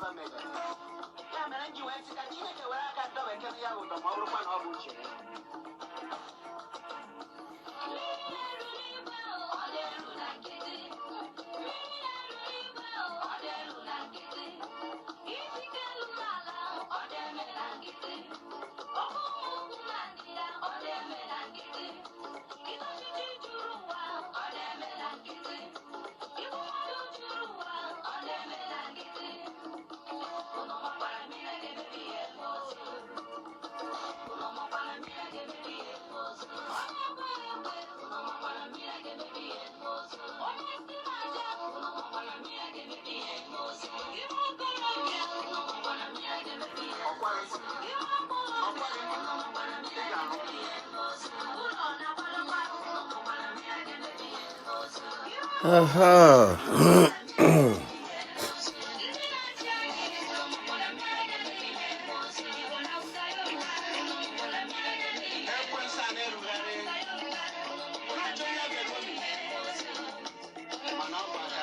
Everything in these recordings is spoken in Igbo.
Mere ya mere m ji wee sị ka Chineke were aka dọbekere ya ụdọ ma ọ bụrụkwa na ọ bụ uche ya. Ọkwa gị ị ga-ahụ. Aha. Ekwensu a na-erugharị na-achọ onye ga-egomi, mana ọ bụ aka.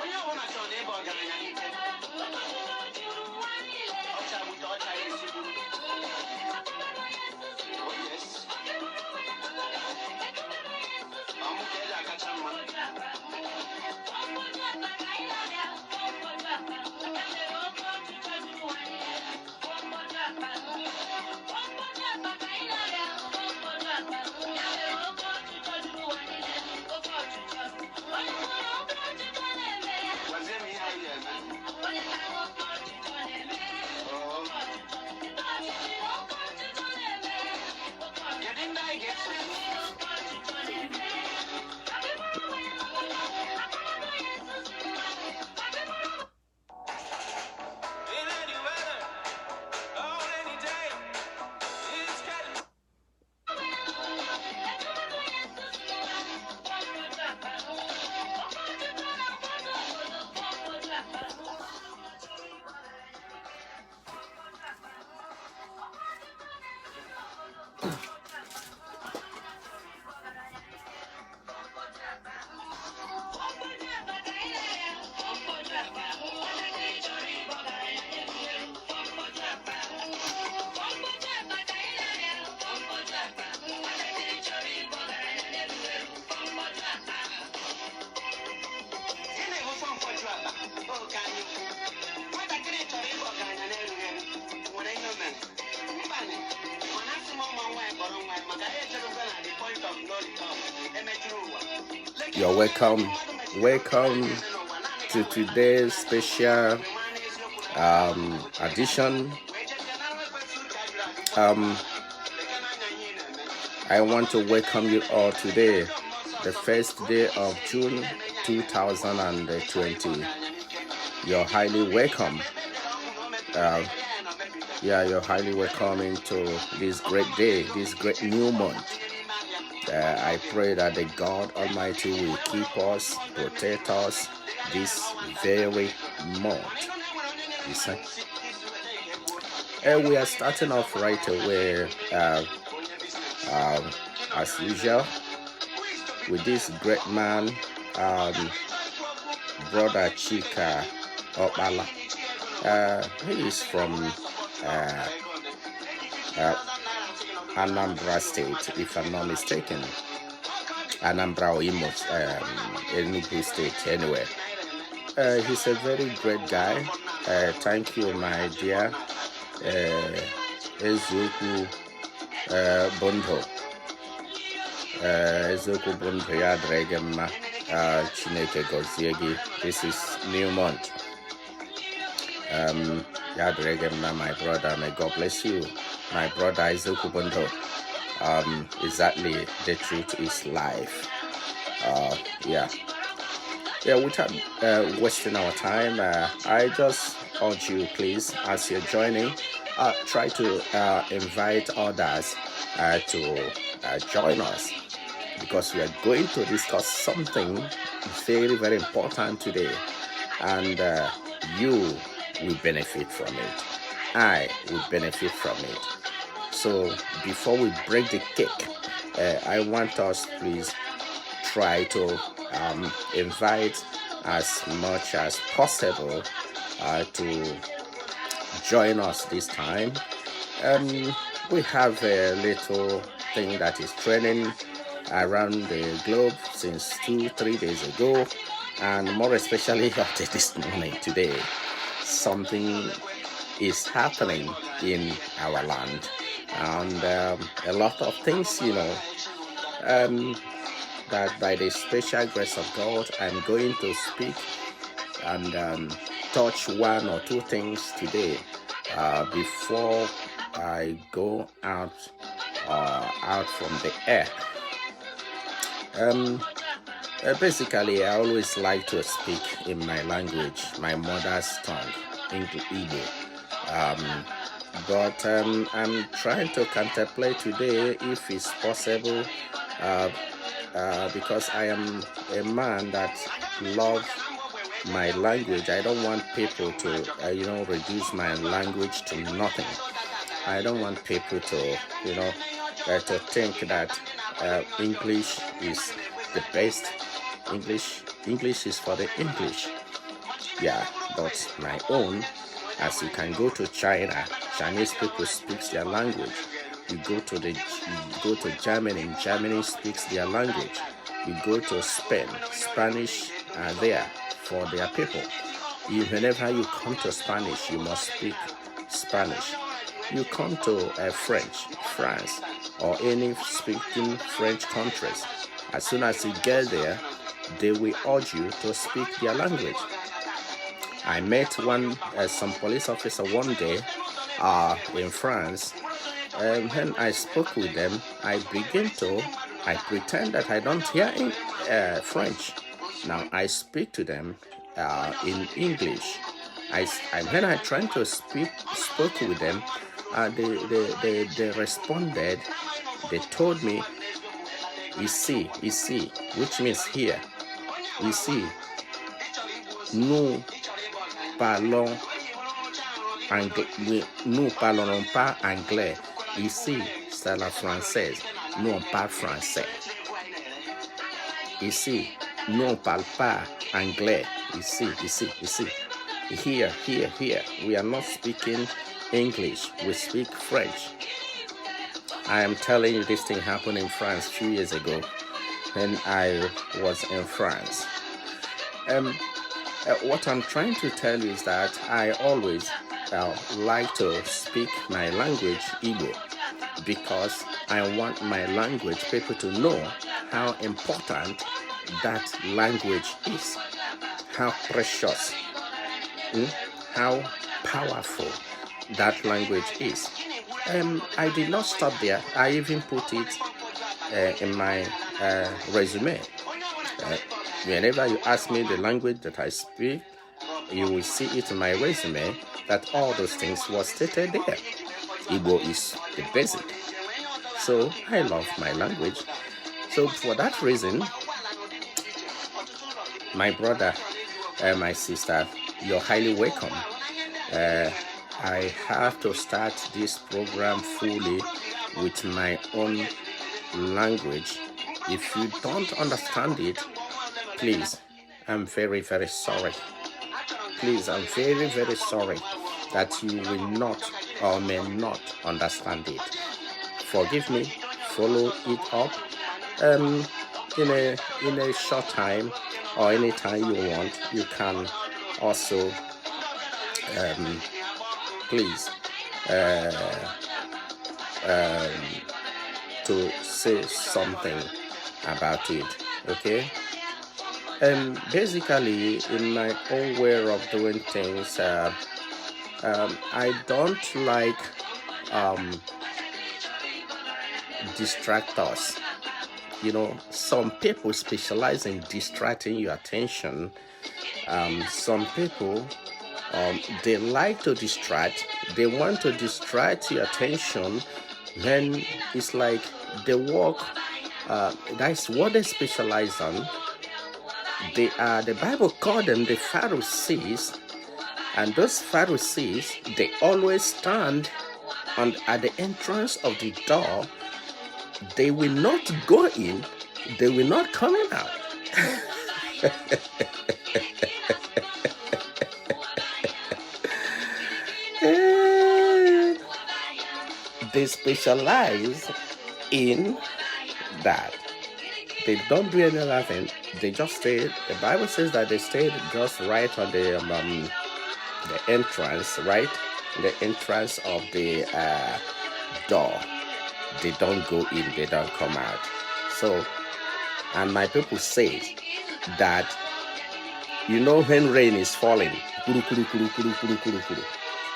Onye ọbụla chọrọ na ịba ọgaranya n'ike ọcha gbute ọcha ya esigburu. Oh yes. Ọmụ ka eji akacha mma. Gwazie m ihe anyị ga-eme. Oo. Kedu ndị anyị ga-eso? In any weather, on any day, it's getting Ị na-enwekwa mkpọju akpa oke anya ukwu. Nwatakịrị chọrọ ịbụ ọgaranya na-erughị eru nwere ihe o mere mbanị, mana asị m ọma nwa ya kpọrọ nwa ya maka ya echerukwa na the point of no return emechiri ụwa. You're welcome. Welcome to today's special edition. I want to welcome you all today, the first day of June 2020. You're highly welcome. Yeah, you're highly welcome into this great day, this great new month. I pray that the God Almighty will keep us, protect us this very month. You see? We are starting off right away, as usual, with this great man, Brother Chika Okpalla. He is from Anambra State, if I'm not mistaken. Anambra or Imo, Enugu State, anyway. He's a very great guy. Thank you, my dear Eziokwu Bondo. Eziokwu Bondo, ya dịrị gị mma. Chineke gọzie gị. This is new month. Ya dịrị gị mma, my brother. May God bless you, my brother Eziokwu Bondo. Exactly, the truth is life. Yeah. Yeah, without wasting our time, I just urge you, please, as you're joining, try to invite others to join us, because we are going to discuss something very, very important today, and you will benefit from it. I will benefit from it. So before we break the cake, I want us, please, try to invite as much as possible to join us this time. We have a little thing that is trending around the globe since 2, 3 days ago, and more especially after this morning today. Something is happening in our land, and a lot of things that by the special grace of God, I'm going to speak and touch one or two things today before I go out from the air. Basically, I always like to speak in my language, my mother's tongue, Igbo. But I'm trying to contemplate today if it's possible, because I am a man that love my language. I don't want people to reduce my language to nothing. I don't want people to think that English is the best. English is for the English. Yeah, but my own, as you can go to China, Chinese people speaks their language. You go to Germany, Germany speaks their language. You go to Spain, Spanish are there for their people. Whenever you come to Spanish, you must speak Spanish. You come to French, France, or any speaking French countries. As soon as you get there, they will urge you to speak their language. I met one some police officer one day in France. When I spoke with them, I pretend that I don't hear French. Now I speak to them in English. I when I tried to speak spoke with them, they responded. They told me, "Ici, ici," which means here. "Ici, nous parlons anglais, nous parlons pas anglais. Ici, c'est la française. Nous, on parle français. Ici, nous, on parle pas anglais. Ici, ici, ici. Here, here, here. We are not speaking English. We speak French." I am telling you, this thing happened in France a few years ago when I was in France. What I'm trying to tell you is that I always like to speak my language, Igbo, because I want my language people to know how important that language is, how precious, how powerful that language is. I did not stop there. I even put it in my resume. Whenever you ask me the language that I speak, you will see it in my resume that all those things were stated there. Igbo is the basic. So I love my language. So for that reason, my brother, my sister, you're highly welcome. I have to start this program fully with my own language. If you don't understand it, please, I'm very, very sorry. Please, I'm very, very sorry that you will not or may not understand it. Forgive me, follow it up in a short time or anytime you want. You can also please to say something about it. Okay. Basically, in my own way of doing things, I don't like distractors. Some people specialize in distracting your attention. Some people, they like to distract. They want to distract your attention. Then it's like they work. That's what they specialize on. They are the Bible called them the Pharisees, and those Pharisees, they always stand on at the entrance of the door. They will not go in. They will not come out. They specialize in that. They don't do any other thing. They just stay. The Bible says that they stayed just right on the entrance, right? The entrance of the door. They don't go in. They don't come out. So, and my people say that when rain is falling, kuru, kuru, kuru, kuru, kuru, kuru, kuru.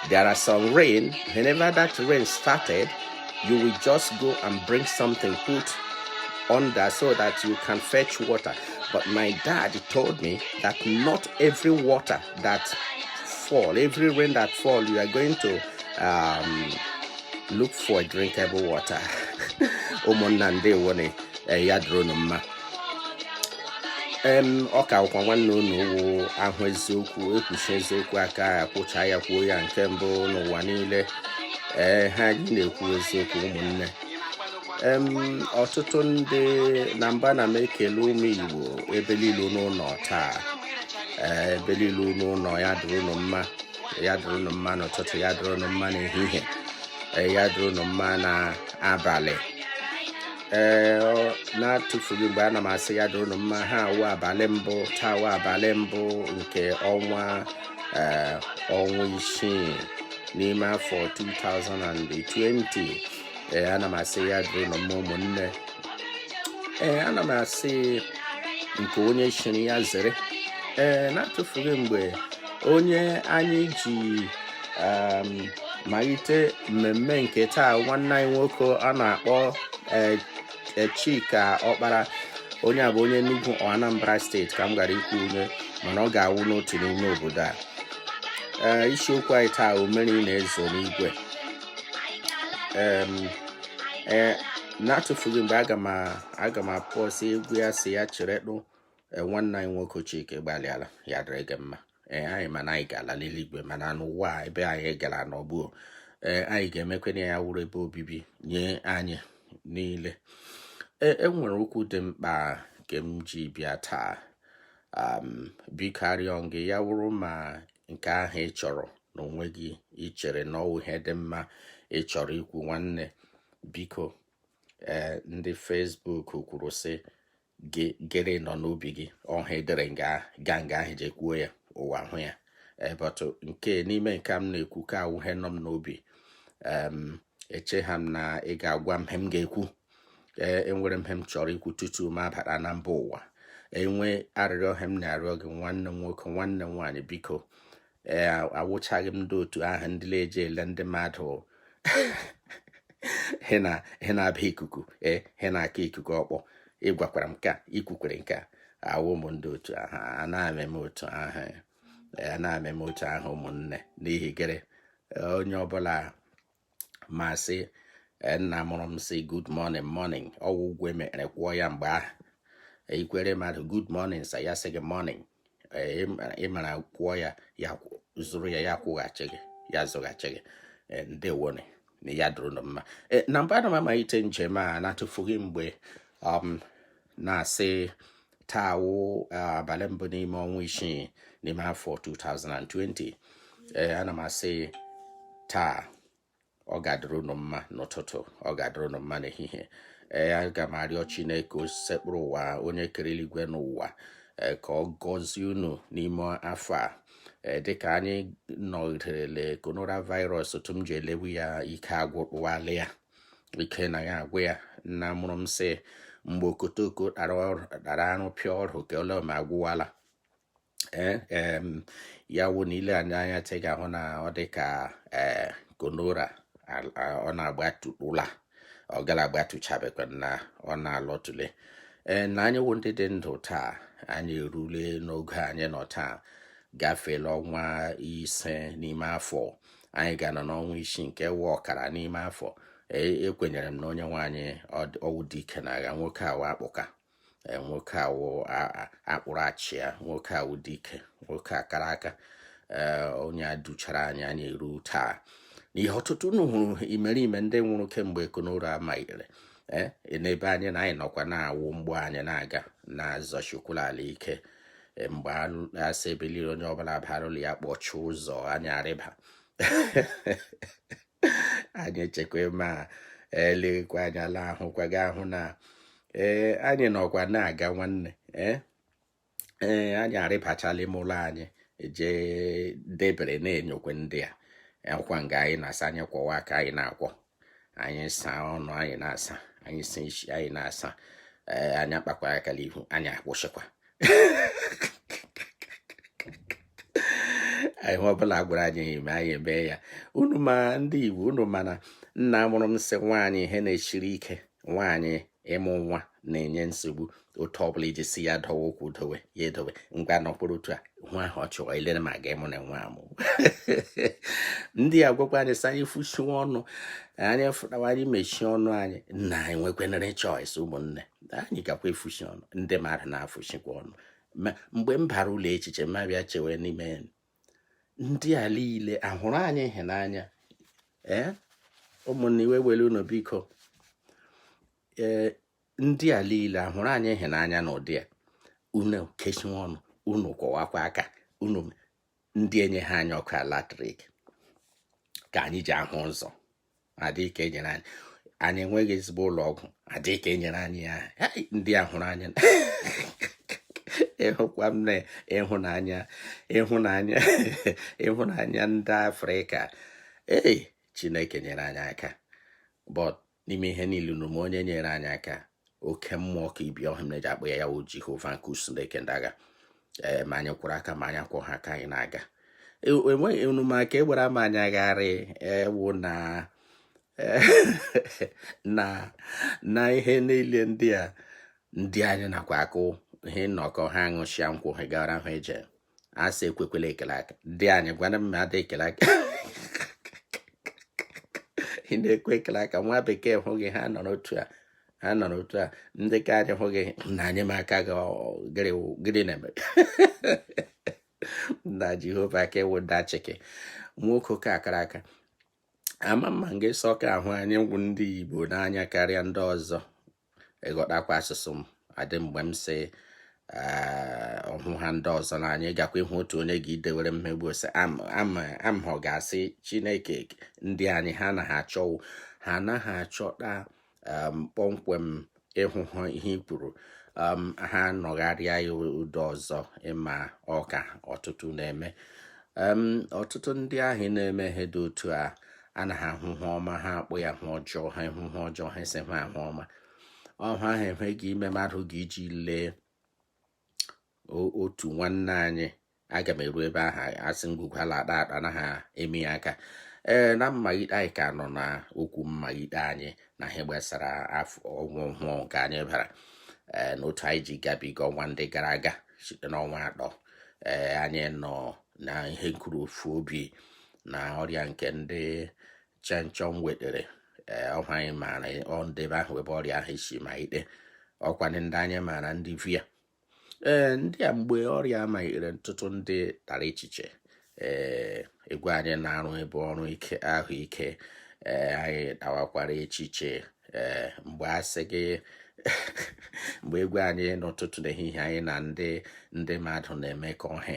There are some rain. Whenever that rain started, you will just go and bring something, put under so that you can fetch water. But my dad told me that not every water that fall, every rain that fall, you are going to look for drinkable water. Ụmụnna, ndewone. Ya dịrị unu mma. Ọ ka wụkwa nwanne unu wụ ahụ eziokwu, ekwuchi eziokwu, aka akwụcha ya, kwuo ya nke mbụ n'ụwa niile. Ee, ha anyị na-ekwu eziokwu, ụmụnne. Ọtụtụ ndị na mba na m ekele ụmụ Igbo ebe niile n'ụlọ taa. Ee, ebe niile n'ụlọ, ya dịrị unu mma. Ya dịrị unu mma n'ụtụtụ, ya dịrị unu mma n'ehihie, ee, ya dịrị unu mma n'abalị. Ee, na-atụfughị mgbe, ana m asị ya dịrị unu mma. Ha awụ abalị mbụ taa, awụ abalị mbụ nke ọnwa, ee, ọnwa 6 n'ime afọ 2020. Ee, ana m asị ya dịrị unu mma, ụmụnne. Ee, ana m asị nke onye chiri ya zere. Ee, na-atụfughị mgbe, onye anyị ji malite mmemme nke taa, nwanne anyị nwoke a na-akpọ Chika Ọkpara. Onye a bụ onye Enugu ọ Anambra Steeti ka m gara ikwu onye, mana ọ ga-awụ n'otu n'ime obodo a. Ee, isiokwu anyị taa bụ mmiri na-ezo n'igwe. Ee, na-atụfughị mgbe, aga m apụ ọsọ egwu ya si ya cheretụ. Ee, nwanne anyị nwoke Chike gbalịala, ya dịrị gị mma. Ee, anyị mana anyị ga-ala n'eluigwe, mana n'ụwa a, ebe anyị gara n'ọgbuo, ee, anyị ga-emekwana ya wụrụ ebe obibi nye anyị niile. Ee, e nwere okwu dị mkpa nke m ji bịa taa. Biko, arịọ gị, ya wụrụ ma nke ahụ ị chọrọ n'onwe gị, ị chere na ọwụ ihe dị mma ị chọrọ ikwu, nwanne, biko. Ee, ndị Facebook kwuru sị gị gịrị nọ n'obi gị, ọha edere nga gaa nga ahụ jee kwuo ya, ụwa hụ ya. Ee, but nke n'ime nke m na-ekwu ka awụ ihe nọ m n'obi. Eche ha m na ị ga-agwa m ihe m ga-ekwu. Ee, enwere m ihe m chọrọ ikwu tutu m abata na mba ụwa. Enwe arịrịọ ihe m na-arịọ gị, nwanne m nwoke, nwanne m nwaanyị, biko. Ee, awụchaghị m ndị otu ahụ ndị na-eji ele ndị mmadụ he na-aba ikuku, ee, he na-aka ikuku ọkpọ. Ịgwakwara m nke a, ikwukwere nke a, awụ m ndị otu ahụ anaghị m eme otu ahụ. Ee, anaghị m eme otu ahụ, ụmụnne. N'ihi gịnị? Onye ọbụla ma sị, nna mụrụ m sị, "Good morning, morning." Ọwụ ụgwọ emere kwụọ ya mgbe ahụ. Ikwere mmadụ "Good morning sir," ya sị gị "Morning." Ị mara kwụọ ya, ya zụrụ ya, ya kwụghachi gị. Ya zụghachi gị. Ndewone na ya dụrụ unu mma. Na mbụ, ana m amalite njem a na-atụfughị mgbe na-asị taa wụ abalị mbụ n'ime ọnwa 6 n'ime afọ 2020. Ee, ana m asị taa ọ ga-adịrị unu mma n'ụtụtụ, ọ ga-adịrị unu mma n'ehihie. Ee, aga m arịọ Chineke osekpụrụ ụwa, onye kere eluigwe n'ụwa, ee, ka ọ gọzie unu n'ime afọ a. Ee, dịka anyị nọgiderele coronavirus, otu m ji elewu ya, ike agwụkpụwala ya, ike na ya agwụ ya. Nna mụrụ m sị mgbe okotoko dara arụ pịa ọrụ ka ole ma agwụwala. Ee, ya wụ na ile anya anya te ga-ahụ na ọ dị ka ee gonora ọ na-agbatụla, ọ gara agbatụchabekwa na ọ na-alọtule. Ee, na anyị wụ ndị dị ndụ taa, anyị erule n'oge anyị nọ taa, gafeela ọnwa 5 n'ime afọ anyị ga-anọ n'ọnwa 6 nke wụ ọkara n'ime afọ. Ee, ekwenyere m na onye nwe anyị ọwụ dike na agha. Nwoke awụ akpụka. Ee, nwoke awụ akpụrụ achị ya, nwoke awụ dike, nwoke akara aka. Ee, onye a duchara anyị, anyị eru taa n'ihe ọtụtụ unu hụrụ imerime ndị nwụrụ kemgbe konora malitere. Ee, n'ebe anyị na anyị nọkwa na-awụ mgbọ anyị na-aga na-azọchikwula ala ike. Ee, mgbe asị ebiliri onye ọbụla bara ụlọ ya kpọchie ụzọ, anyị arịba, anyị echekwa ma elekwa anya la ahụkwa ga ahụ na ee anyị nọkwa na-aga nwanne. Ee ee, anyị arịbachala ime ụlọ anyị jee debere na-enyokwe ndị a akwa nga anyị na-asa. Anyị kwọwa aka anyị na-akwọ, anyị saa ọnụ anyị na-asa, anyị saa isi anyị na-asa. Ee, anyị akpakwa aka n'ihu anyị akwụsịkwa ihe ọbụla gwara anyị eme, anyị eme ya. Unu ma ndị Igbo, unu mana nna mụrụ m sị nwaanyị ihe na-esiri ike, nwaanyị ịmụ nwa na-enye nsogbu. Otu ọbụla iji si ya dọwa ụkwụ dowe ya edowe, ngwa nọkwuru otu a nwa ahụ ọ chọrọ ilere ma ga ịmụ na nwa amụ. Ndị a gwakwa anyị sị anyị fụchiwe ọnụ anyị fụtawa, anyị mechie ọnụ anyị na anyị nwekwanere choice. Ụmụnne anyị gakwa efuchi ọnụ, ndị mmadụ na-afụchikwa ọnụ. Ma mgbe m bara ụlọ echiche ma bịa chewe n'ime ndị a niile ahụrụ anyị ihe n'anya. Ee, ụmụnne, iwe were unu biko. Ee, ndị a niile ahụrụ anyị ihe n'anya n'ụdị a, unu kechiwe ọnụ, unu kwọwakwa aka unu. Ndị enye ha anyị ọkụ eletrik ka anyị ji ahụ ụzọ, adịghị ka enyere anyị. Anyị enweghị ezigbo ụlọ ọgwụ, adịghị ka enyere anyị ya. Ndị a hụrụ anyị, ịhụkwa m na ịhụnanya ịhụnanya ịhụnanya ndị Afrịka. Ee, Chineke nyere anyị aka, but n'ime ihe niile unu ma onye nyere anyị aka, oke mmụọ ka ibi ọhụm na-eji akpọ ya, ya wụ Jehova nke usuu nke ndị agha. Ee, ma anyị kwụrụ aka ma anyị akwụ ha aka, anyị na-aga. Enweghị unu ma ka egbara m anya gharị ewu na na na ihe niile ndị a ndị anyị nakwa akụ ihe nnọkọ ha ṅụchịa nkwụ ha gara ha eje asị ekwekwela ekele aka ndị anyị gwana m ada ekele aka. Ị na-ekwe ekele aka nwa bekee hụ gị, ha nọrọ otu a, ha nọrọ otu a. Ndị ka anyị hụ gị na anyị m aka gị gịnị na-eme na Jehova ka ewu dachiki nwoke ka akara aka ama mma nga ịsọ ka ahụ anyị ngwụ ndị Igbo n'anya karịa ndị ọzọ. Ịghọtakwa asụsụ m adị mgbe m sị ọhụ ha ndị ọzọ n'anya. Ịgakwa ịhụ otu onye ga idewere mmegbu sị ama ọ ga-asị Chineke ndị anyị ha anaghị achọwụ, ha anaghị achọta kpọmkwem ịhụ ha ihe i kwuru. Ha nọgharịa ya ụdọ ọzọ ịma ọka ọtụtụ na-eme. Ọtụtụ ndị ahụ na-eme ihe dị otu a anaghị ahụ ha ọma, ha akpụ ya hụ ọjọọ, ha ịhụ ha ọjọọ, ha esi ha ahụ ọma. Ọhụ ahụ enweghị ime mmadụ ga iji lee otu nwanne anyị. Aga m eru ebe ahụ asị ngwugwu ala akpa akpa anaghị emi ya aka. Ee, na mmalite anyị ka nọ na okwu mmalite anyị na ihe gbasara afọ ọnwa ọhụụ nke anyị bara. Ee, na otu anyị ji gabiga ọnwa ndị gara aga site n'ọnwa 3. Ee, anyị nọ na ihe nkuru ofu obi na ọrịa nke ndị chenchọm wetere. Ee, ọhụ anyị maara ọ ndebe ahụ ebe ọrịa ahụ si malite, ọkwa ndị anyị maara ndị via. Ee, ndị a mgbe ọrịa malitere ntụtụ ndị tara echiche. Ee, Egwu anyị na-arụ ebe ọrụ ike ahụike. Ee, anyị dawakwara echiche, ee, mgbe a sị gị mgbe egwu anyị n'ụtụtụ na ehihie anyị na ndị mmadụ na-emekọ ihe,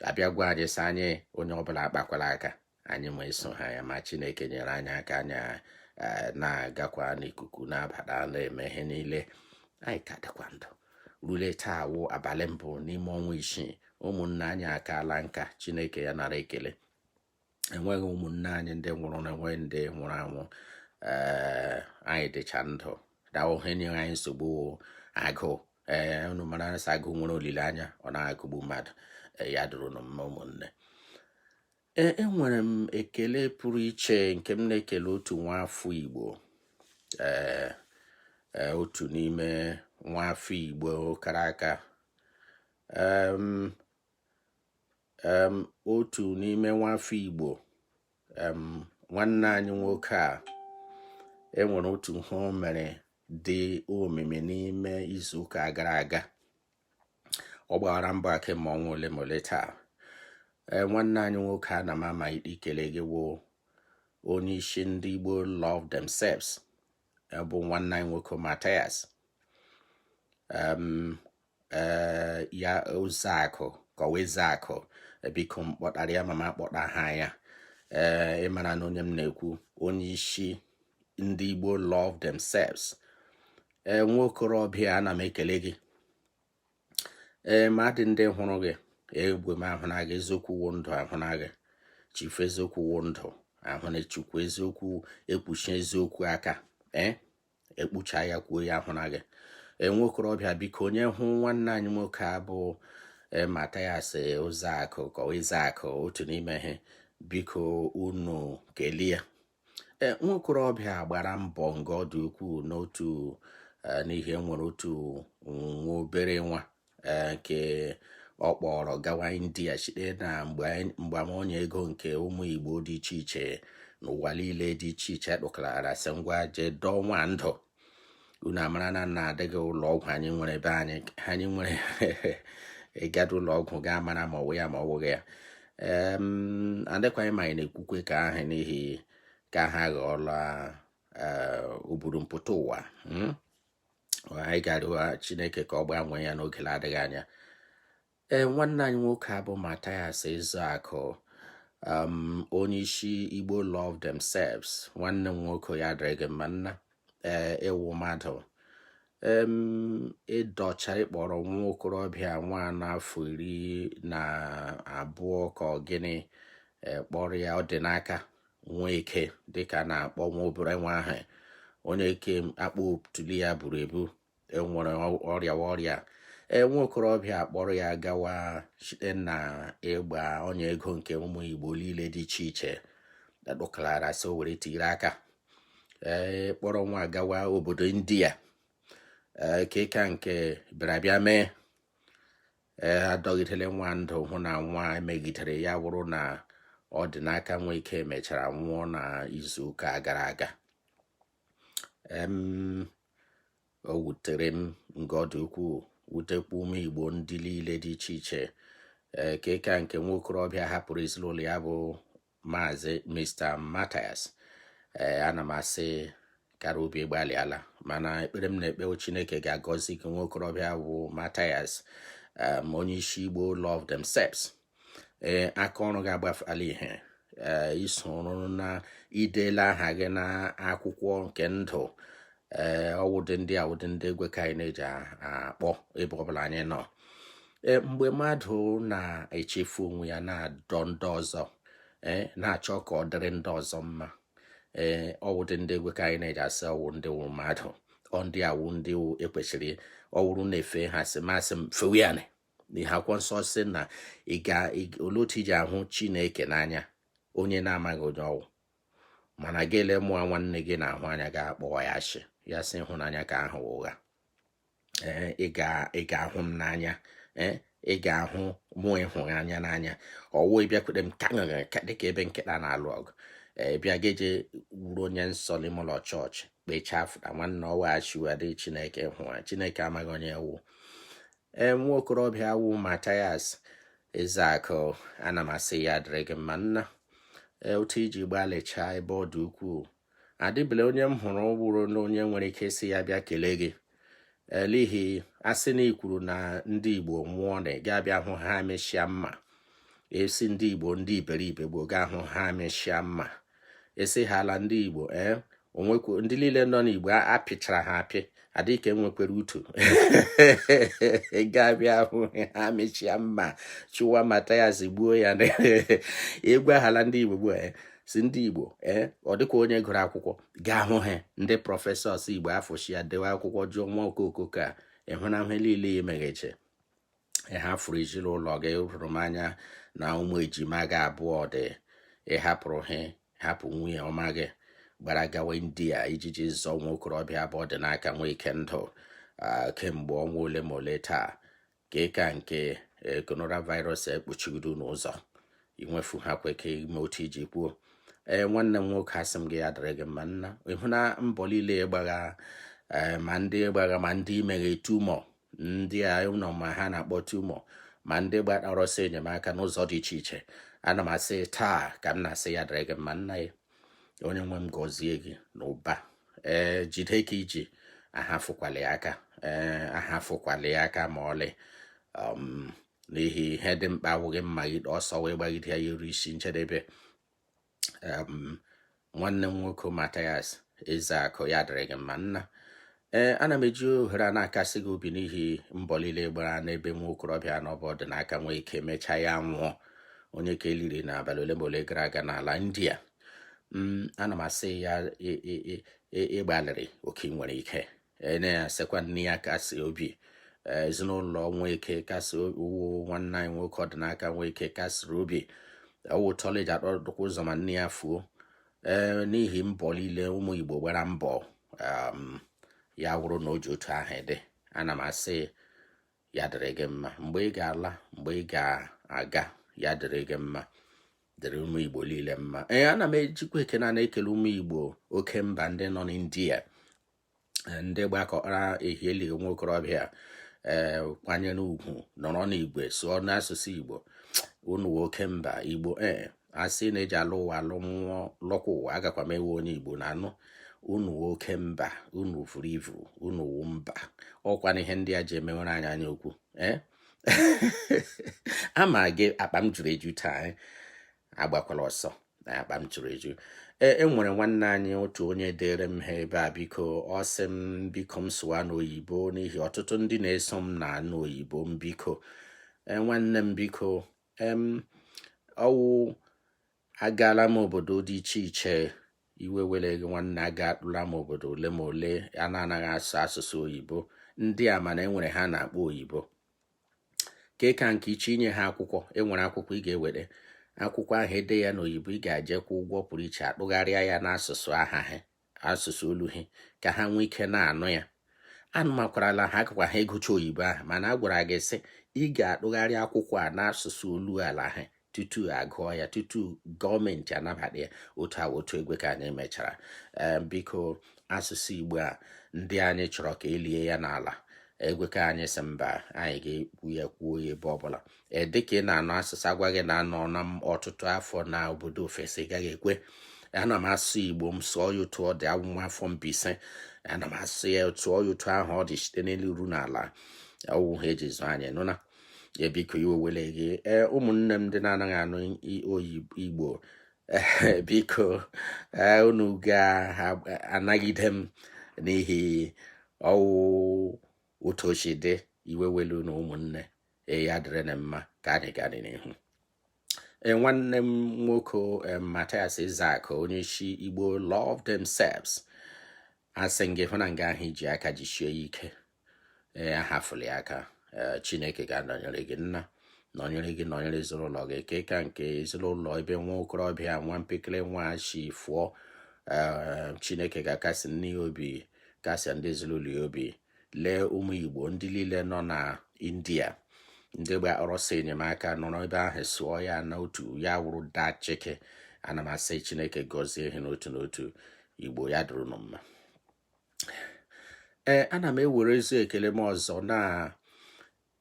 abịa gwa anyị sị anyị onye ọbụla akpakwala aka anyị ma eso ha ya. Ma Chineke nyere anyị aka, anyị na-agakwa n'ikuku na-abata na-eme ihe niile. Anyị ka dịkwa ndụ rule taa wụ abalị mbụ n'ime ọnwa isii. Ụmụnne anyị akaala nka. Chineke ya nara ekele. Enweghị ụmụnne anyị ndị nwụrụ na enweghị ndị nwụrụ anwụ. Ee, anyị dịcha ndụ. Dawo ihe nyere anyị nsogbu wụ agụụ. Ee, unu mara sị agụụ nwere olileanya, ọ na-agụgbu mmadụ. Ee, ya dụrụ unu mma, ụmụnne. Ee, enwere m ekele pụrụ iche nke m na-ekele otu nwaafọ Igbo, ee, otu n'ime nwaafọ Igbo kara aka, otu n'ime nwaafọ Igbo, nwanne anyị nwoke a. Enwere otu ihe o mere dị omimi n'ime izu ụka gara aga. Ọ gbara mbọ kemgbe ọnwa ole ma ole taa. Ee, nwanne anyị nwoke, ana m ama ikele gị, wụ onye isi ndị Igbo Love Themselves, bụ nwanne anyị nwoke Matthias ya Ụzọakụ kọwa Ezeakụ. Biko, m kpọtara ya ma m akpọta ha ya. Ee, ịmara na onye m na-ekwu, onye isi ndị Igbo Love Themselves. Ee, nwa okorobịa, ana m ekele gị. Ee, ma dị ndị hụrụ gị egwe m ahụna gị. Eziokwu wụ ndụ, ahụna gị. Chifu eziokwu wụ ndụ, ahụna Chukwu eziokwu ekpuchi eziokwu aka. Ee, ekpucha ya, kwuo ya, ahụna gị. Ee, nwa okorobịa, biko, onye hụ nwanne anyị nwoke a bụ Mathias Ụzọakụ ka Ezeakụ, otu n'ime ha, biko unu kelee ya. Ee, nwa okorobịa gbara mbọ nga ọ dị ukwuu n'otu, n'ihi enwere otu nwa obere nwa nke ọ kpọrọ gawa India site na mgbe onye ego nke ụmụ Igbo dị iche iche n'ụwa niile dị iche iche kpụkọrara, sị ngwa, jee dọọ nwa ndụ. Unu amara na nna adịghị ụlọ ọgwụ anyị nwere ebe anyị nwere ịgada ụlọ ọgwụ gaa mara ma ọ wụ ya ma ọ wụghị ya. Adịkwaghị ma anyị na-ekwukwe ka ahụ n'ihi ka ha ghọọla oburu mpụta ụwa. Anyị ga-arịọ Chineke ka ọ gbanwee ya n'oge na-adịghị anya. Ee, nwanne anyị nwoke a bụ Mathias Ezeakụ, onye isi Igbo Love Themselves, nwanne m nwoke, ya dịrị gị mma, nna. Ee, ịwụ mmadụ ịdọcha ịkpọrọ nwa okorobịa nwa n'afọ 12 ka ọ gịnị, kpọrọ ya ọ dị n'aka nwa eke dịka a na-akpọ nwa obere nwa ahụ, onye eke akpụ tuli ya buru ebu, enwere ọrịa. Ee, nwa okorobịa kpọrọ ya gawa site na ịgba ọnya ego nke ụmụ Igbo niile dị iche iche kpụkọlara, sị o were tiri aka, ee, kpọrọ nwa gawa obodo India. Ee, ka nke bịara bịa mee, ee, adọgidere nwa ndụ, hụ na nwa emegidere ya wụrụ na ọ dị n'aka nwa ike mechara nwụọ na izu ụka gara aga. O wutere m nga ọ dị ukwuu, wutekwa ụmụ Igbo ndị niile dị iche iche. Ee, ka nke nwa okorobịa hapụrụ ezinụlọ ya bụ Maazị Mr. Mathias. Ee, ana m asị kara obi gbalịala, mana ekpere m na-ekpe, Chineke ga-agọzi gị, nwa okorobịa bụ Mathias, onye isi Igbo Love Themselves. Ee, aka ọrụ gị agbafala ihe. Ee, isoro na idela aha gị na akwụkwọ nke ndụ. Ee, ọwụdị ndị awụdị ndị egwe ka anyị na-eji akpọ ebe ọbụla anyị nọ. Ee, mgbe mmadụ na-echefu onwe ya, na-adọ ndị ọzọ, ee, na-achọ ka ọ dịrị ndị ọzọ mma, ee, ọwụdị ndị egwe ka anyị na-eji asị ọwụ ndị wụ mmadụ. Ọ ndị awụ ndị wụ ekwesịrị ọwụrụ na-efe ha, sị masị m fewe ya. N'ihe akwụkwọ nsọ sị na ị ga olee otu iji ahụ Chineke n'anya, onye na-amaghị onye ọwụ, mana gị ele mụọ nwanne gị na-ahụ anya ga-akpọ ya ashị, ya sị ịhụnanya ka ahụ ụgha. Ee, ị ga-ahụ m n'anya. Ee, ị ga-ahụ mụ ịhụnanya n'anya. Ọwụ ịbịakwute m ka ka dịka ebe nkịta na-alụ ọgụ. Ee, bịa geje wuru onye nsọ n'ime ụlọ chọọchị kpechaa fụta nwanne ọwa achiwadị Chineke hụ Chineke amaghị onye wụ. Ee, nwa okorobịa wụ Mathias. Ezeakụ, ana m asị ya dịrị gị mma nna. Ee, otu iji gbalịchaa ebe ọ dị ukwuu, adịbele onye m hụrụ wụrụ na onye nwere ike ịsị ya bịa kelee gị. N'ihi asị na ikwuru na ndị Igbo nwụọ na ị ga-abịa hụ ha emechia mma. Esi ndị Igbo ndị iberibe gboo gaa hụ ha emechia mma. Esi ha ala ndị Igbo, ee, onwekwu ndị niile nọ n'Igbo apịchara ha apị, adịghị ka enwekwere utu ga-abịa hụ ha mechia mma chụwa Mathias gbuo ya. Egwu ahala ndị Igbo gbuo, si ndị Igbo, ee, ọ dịkwa onye gụrụ akwụkwọ gaa hụ ha, ndị professors Igbo afọchi ya dewe akwụkwọ jụọ nwa okoko ka ịhụna ihe niile ya emegheche ha fụrụ ezinụlọ gị. Hụrụ m anya na ụmụ ejima gị abụọ dị ịhapụrụ ha, hapụ nwunye ọma gị gbara gawa India ijiji zọọ nwa okorobịa abụọ dị n'aka nwee ike ndụ kemgbe ọnwa ole ma ole taa ka ịka nke coronavirus ekpuchigodo n'ụzọ inwefu ha kweke ime otu iji kwuo. Ee, nwanne m nwoke, asị m gị ya dịrị gị mma nna. Ịhụ na mbọ niile gbagha, ma ndị gbagha ma ndị imeghe tumor, ndị a nọ ma ha na-akpọ tumor, ma ndị gbara ọsọ enyemaka n'ụzọ dị iche iche, ana m asị taa ka m na-asị ya dịrị gị mma nna ya. Onye nwe m gọzie gị n'ụba. Ee, jide ka iji, ahafụkwala ya aka. Ee, ahafụkwala ya aka ma ọlị, n'ihi ihe dị mkpa awụghị mmagide ọsọ wee gbagide ya iru isi njedebe. Nwanne m nwoke Mathias Ezeakụ, ya dịrị gị mma nna. Ee, ana m eji ohere a na-akasị gị obi n'ihi mbọ niile gbara n'ebe nwa okorobịa na ọbụ ọdịnaka nwee ike mechaa ya nwụọ, onye ka eliri n'abalị ole ma ole gara aga n'ala India. Ana m asị ya ịgbalịrị oke nwere ike. Na-asịkwa nne ya kasị obi, ezinụlọ Nweke kasị uwu, nwanne anyị nwoke ọdịnaka Nweke kasịrị obi ọwụ tọleji akpọdụkwa ụzọ ma nne ya fuo. Ee, n'ihi mbọ niile ụmụ Igbo gbara mbọ, ya wụrụ na o ji otu ahụ dị, ana m asị ya dịrị gị mma mgbe ị ga-ala, mgbe ị ga-aga, ya dịrị gị mma, dịrị ụmụ Igbo niile mma. Ee, ana m ejikwa ekene na ekele ụmụ Igbo oke mba ndị nọ n'India, ndị gbakọrọ ehielighị nwa okorobịa, ee, kwanyere ugwu, nọrọ n'igwe sụọ n'asụsụ Igbo. Unu oke mba Igbo, ee, asị na-eji alụ ụwa alụ mmụọ lọkwa ụwa, agakwa m ewe onye Igbo na anụ unu oke mba. Unu vuru ivu, unu wu mba. Ọkwa na ihe ndị a ji emewere anyị anya okwu. Ee, ama gị akpa m juru eju taa. Agbakwala ọsọ na akpa m juru eju. Ee, e nwere nwanne anyị otu onye dere m ha ebe a. Biko, ọ sị m biko m sụwa n'oyibo n'ihi ọtụtụ ndị na-eso m na-anụ oyibo m. Biko, ee, nwanne m, biko, em ọwụ agaala m obodo dị iche iche. Iwe were gị, nwanne, agatụla m obodo ole ma ole a na-anaghị asụ asụsụ oyibo. Ndị a mana enwere ha na-akpọ oyibo ka ka nke iche inye ha akwụkwọ. Enwere akwụkwọ ị ga-ewere, akwụkwọ ahụ ede ya n'oyibo, ị ga-ejekwa ụgwọ pụrụ iche atụgharịa ya n'asụsụ aha ha, asụsụ olu ha, ka ha nwee ike na-anụ ya. Anụmakwarala ha akakwa ha ịgụcha oyibo ahụ, mana a gwara gị sị ị ga-atụgharị akwụkwọ a n'asụsụ olu ala ha tutu agụọ ya, tutu gọọmenti anabata ya. Otu a otu egwe ka anyị mechara. Ee, biko, asụsụ Igbo a ndị anyị chọrọ ka elie ya n'ala, egwe ka anyị sị mba, anyị ga-ekwu ya, kwuo ya ebe ọbụla. Ee, dịka ị na-anụ asụsụ, agwaghị na anọ na m ọtụtụ afọ na obodo ofesi, gaghị ekwe. Ana m asụ Igbo m, sụọ ya otu ọ dị. Awụ nwa afọ Mbaise, ana m asụ ya otu ọ ya otu ahụ ọ dị, site n'elu ruo n'ala. Ọwụ ha eji zụ anyị nụna ya. Biko, iwe wele gị. Ee, ụmụnne m ndị na-anaghị anụ oyibo Igbo, biko, ee, unu ga-anagide m n'ihi ọwụ otu o si dị. Iwe welu na ụmụnne. Ee, ya dịrị na mma ka anyị gaa n'ihu. Ee, nwanne m nwoke Mathias Ezeakụ, onye isi Igbo Love Themselves, asị m gị hụ na nga ahụ iji aka jisie ya ike. Ee, ahafụla ya aka. Ee, Chineke ga-anọnyere gị nna, nọnyere gị, nọnyere ezinụlọ gị, ke ka nke ezinụlọ ebe nwa okorobịa, nwa mpekele nwa chi fụọ. Ee, Chineke ga-akasi nne ya obi, kasịa ndị ezinụlọ ya obi. Lee ụmụ Igbo ndị niile nọ na India, ndị gbara ọsọ enyemaka nọrọ ebe ahụ sụọ ya n'otu ya wụrụ dachike. Ana m asị Chineke gọzie ihe n'otu n'otu. Igbo, ya dụrụ unu mma. Ee, ana m ewere ezi ekele m ọzọ na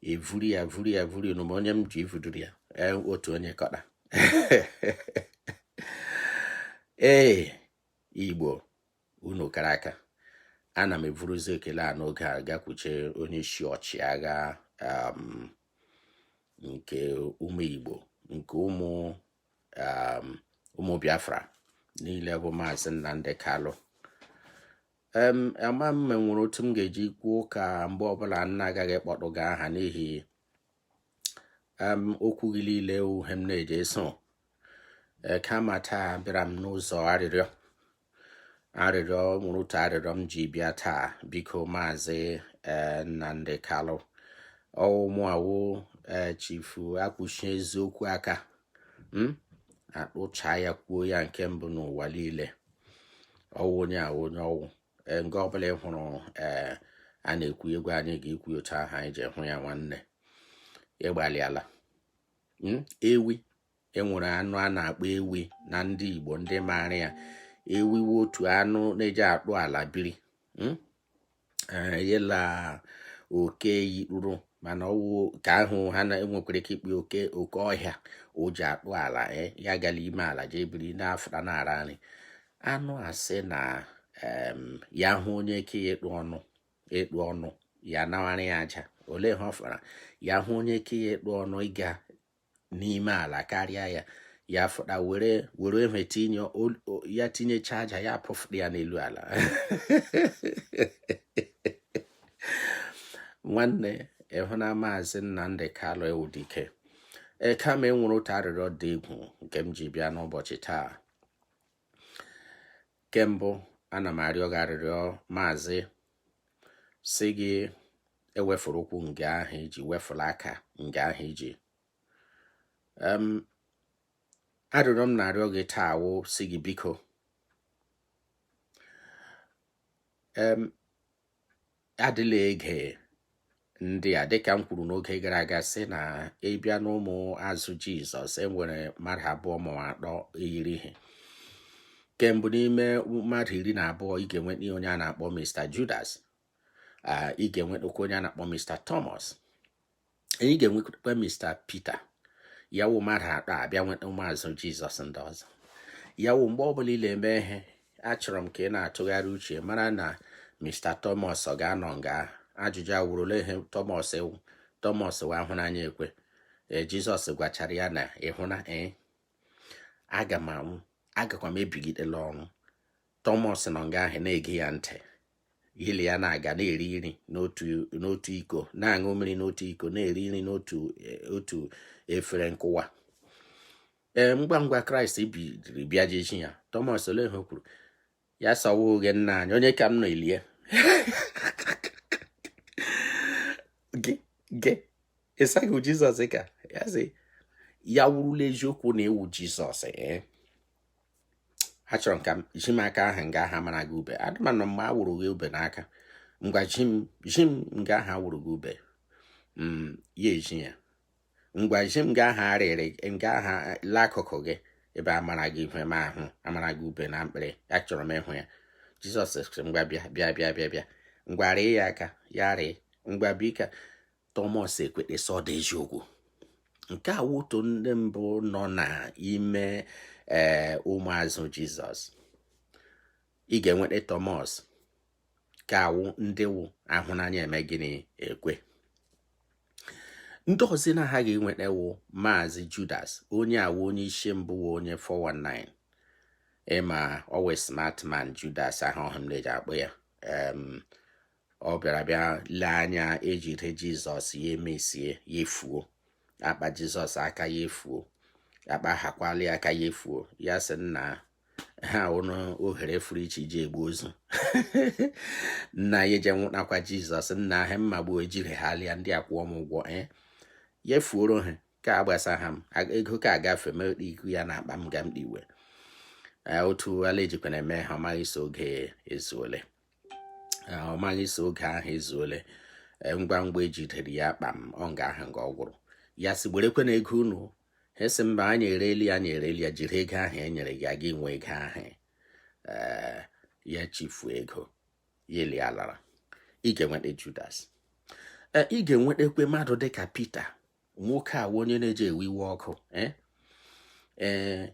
evuri ya, vuri ya, vuri unu ma onye m ji ivuduru ya. Otu onye kọta. Ee, Igbo, unu kara aka. Ana m eburuzi ekele a n'oge a gakwuche onye isi ọchịagha nke ụmụ Igbo, nke ụmụ Biafra niile, bụ Maazị Nnamdi Kalụ. Ama m nwere otu m ga-eji kwuo ka mgbe ọbụla nna agaghị kpọtụ gị aha, n'ihi okwu gị niile uhe m na-eji eso. Kama taa bịara m n'ụzọ arịrịọ. Arịrịọ nwere otu arịrịọ m ji bịa taa. Biko, Maazị Nnamdi Kalụ, ọwụmụawụ Chifu akpụchi eziokwu aka akpụcha ya, kwuo ya nke mbụ n'ụwa niile. Ọwụ onye awụ onye ọwụ nga ọbụla ị hụrụ ee a na-ekwu egwu anyị ga-ekwu otu ahụ anyị ji hụ ya. Nwanne, ịgbalịala. Ewi, enwere anụ a na-akpọ ewi na ndị Igbo, ndị maara ya. Ewi wụ otu anụ na-eji akpụ ala biri. Yela oke yikpuru, mana ọwụ ka ahụ ha na-enwekwara ike ikpe oke oke ọhịa. O ji akpụ ala ya gala ime ala jee biri n'afra na-ara nri. Anụ asị na ya hụ onye ke ya ịkpụ ọnụ, ịkpụ ọnụ ya nawara ya aja. Olee ihe ọ fara? Ya hụ onye ke ya ịkpụ ọnụ ịga n'ime ala karịa ya, ya fụta were were ehe tinye ya, tinyecha aja ya, pụfụta ya n'elu ala. Nwanne, ịhụ na Maazị Nnamdi Kalụ ewu dike. Ee, kama e nwere otu arịrịọ dị egwu nke m ji bịa n'ụbọchị taa. Kembụ, ana m arịọ gị arịrịọ, Maazị, sị gị ewefuru ụkwụ nga ahụ iji wefụla aka nga ahụ iji. Arịrịọ m na-arịọ gị taa wụ sị gị biko, adịla ege ndị a. Dịka m kwuru n'oge gara aga, sị na ịbịa n'ụmụ azụ Jizọs, enwere mmadụ abụọ ma atọ yiri ihe. Kembụ, n'ime mmadụ 12, ị ga-enweta onye a na-akpọ Mr. Judas, ị ga-enwetakwa onye a na-akpọ Mr. Thomas, ị ga-enwetakwa Mr. Peter. Ya wụ mmadụ atọ abịa nweta ụmụazụ Jizọs ndị ọzọ. Ya wụ mgbe ọbụla ị na-eme ihe, achọrọ m ka ị na-atụgharị uche mara na Mr. Thomas ọ ga-anọ nga. Ajụjụ awụrụla ihe Thomas ewu. Thomas wee ahụ n'anya ekwe. Ee, Jizọs gwachara ya na ịhụna ee aga m anwụ, agakwa m ebigidela ọnwụ. Thomas nọ nga ahụ na-ege ya ntị, ili ya na-aga na-eri nri n'otu iko, na-aṅụ mmiri n'otu iko, na-eri nri n'otu otu efere nkụwa. Ee, ngwa ngwa Kraịst bidiri bịa jeji ya, Thomas, olee ihe o kwuru? Ya sọwa oge nna anyị, onye ka m nọ elie gị gị ịsaghị Jizọs ka ya sị ya wurula eziokwu na ewu Jizọs. Ee, achọrọ m ka ji m aka ahụ nga aha mara gị ube. Adịma nọ mgbe a wụrụ gị ube n'aka. Ngwa, ji m nga aha wụrụ gị ube. Ya eji ya. Ngwa, ji m nga aha arịrị nga aha l'akụkụ gị ebe amara gị ihe ma ahụ amara gị ube na mkpịrị. Achọrọ m ịhụ ya. Jizọs sị, ngwa, bịa, bịa, bịa, bịa, bịa, ngwa, rịị ya aka. Ya rịị. Ngwa, bika. Thomas ekwete sọ dị eziokwu. Nke a wụ otu ndị mbụ nọ n'ime ee ụmụazụ Jizọs. Ị ga-enweta Thomas ka awụ ndị wụ ahụ n'anya eme gịnị ekwe. Ndị ọzọ na-aghaghị inweta wụ Maazị Judas, onye awụ onye isi mbụ, wụ onye 419. Ịma ọwụ smart man Judas ahụ ọhụ m na-eji akpọ ya. Ọ bịara bịa lee anya ejide Jizọs, ya emesie, ya efuo akpa Jizọs aka, ya efuo akpa hakwala ya aka, ya efuo. Ya sị nna ha ụnụ ohere furu iche iji egbu ozu nna ya eje nwụtakwa Jizọs. Nna ha mmagbu ejiri ha lịa ndị akwụọ m ụgwọ ya efuoro ha ka agbasa ha m ego ka agafe iku ya na akpa m ga m iwe. Otu ala ejikwana eme ha, ọ maghị so oge ezuole, ọ maghị so oge ahụ ezuole. Ngwa ngwa ejidere ya kpam, ọ nga ahụ nga ọ gwụrụ. Ya sị, werekwe na ego unu. Ha sị, mba, anyị ereli ya, anyị ereli ya, jiri ego ahụ e nyere gị aga inwe ego ahụ. Ee, ya chifuo ego ya eli alara. Ị ga-enweta Judas. Ee, ị ga-enwetakwe mmadụ dịka Pita. Nwoke a wụ onye na-eji ewe iwe ọkụ. Ee,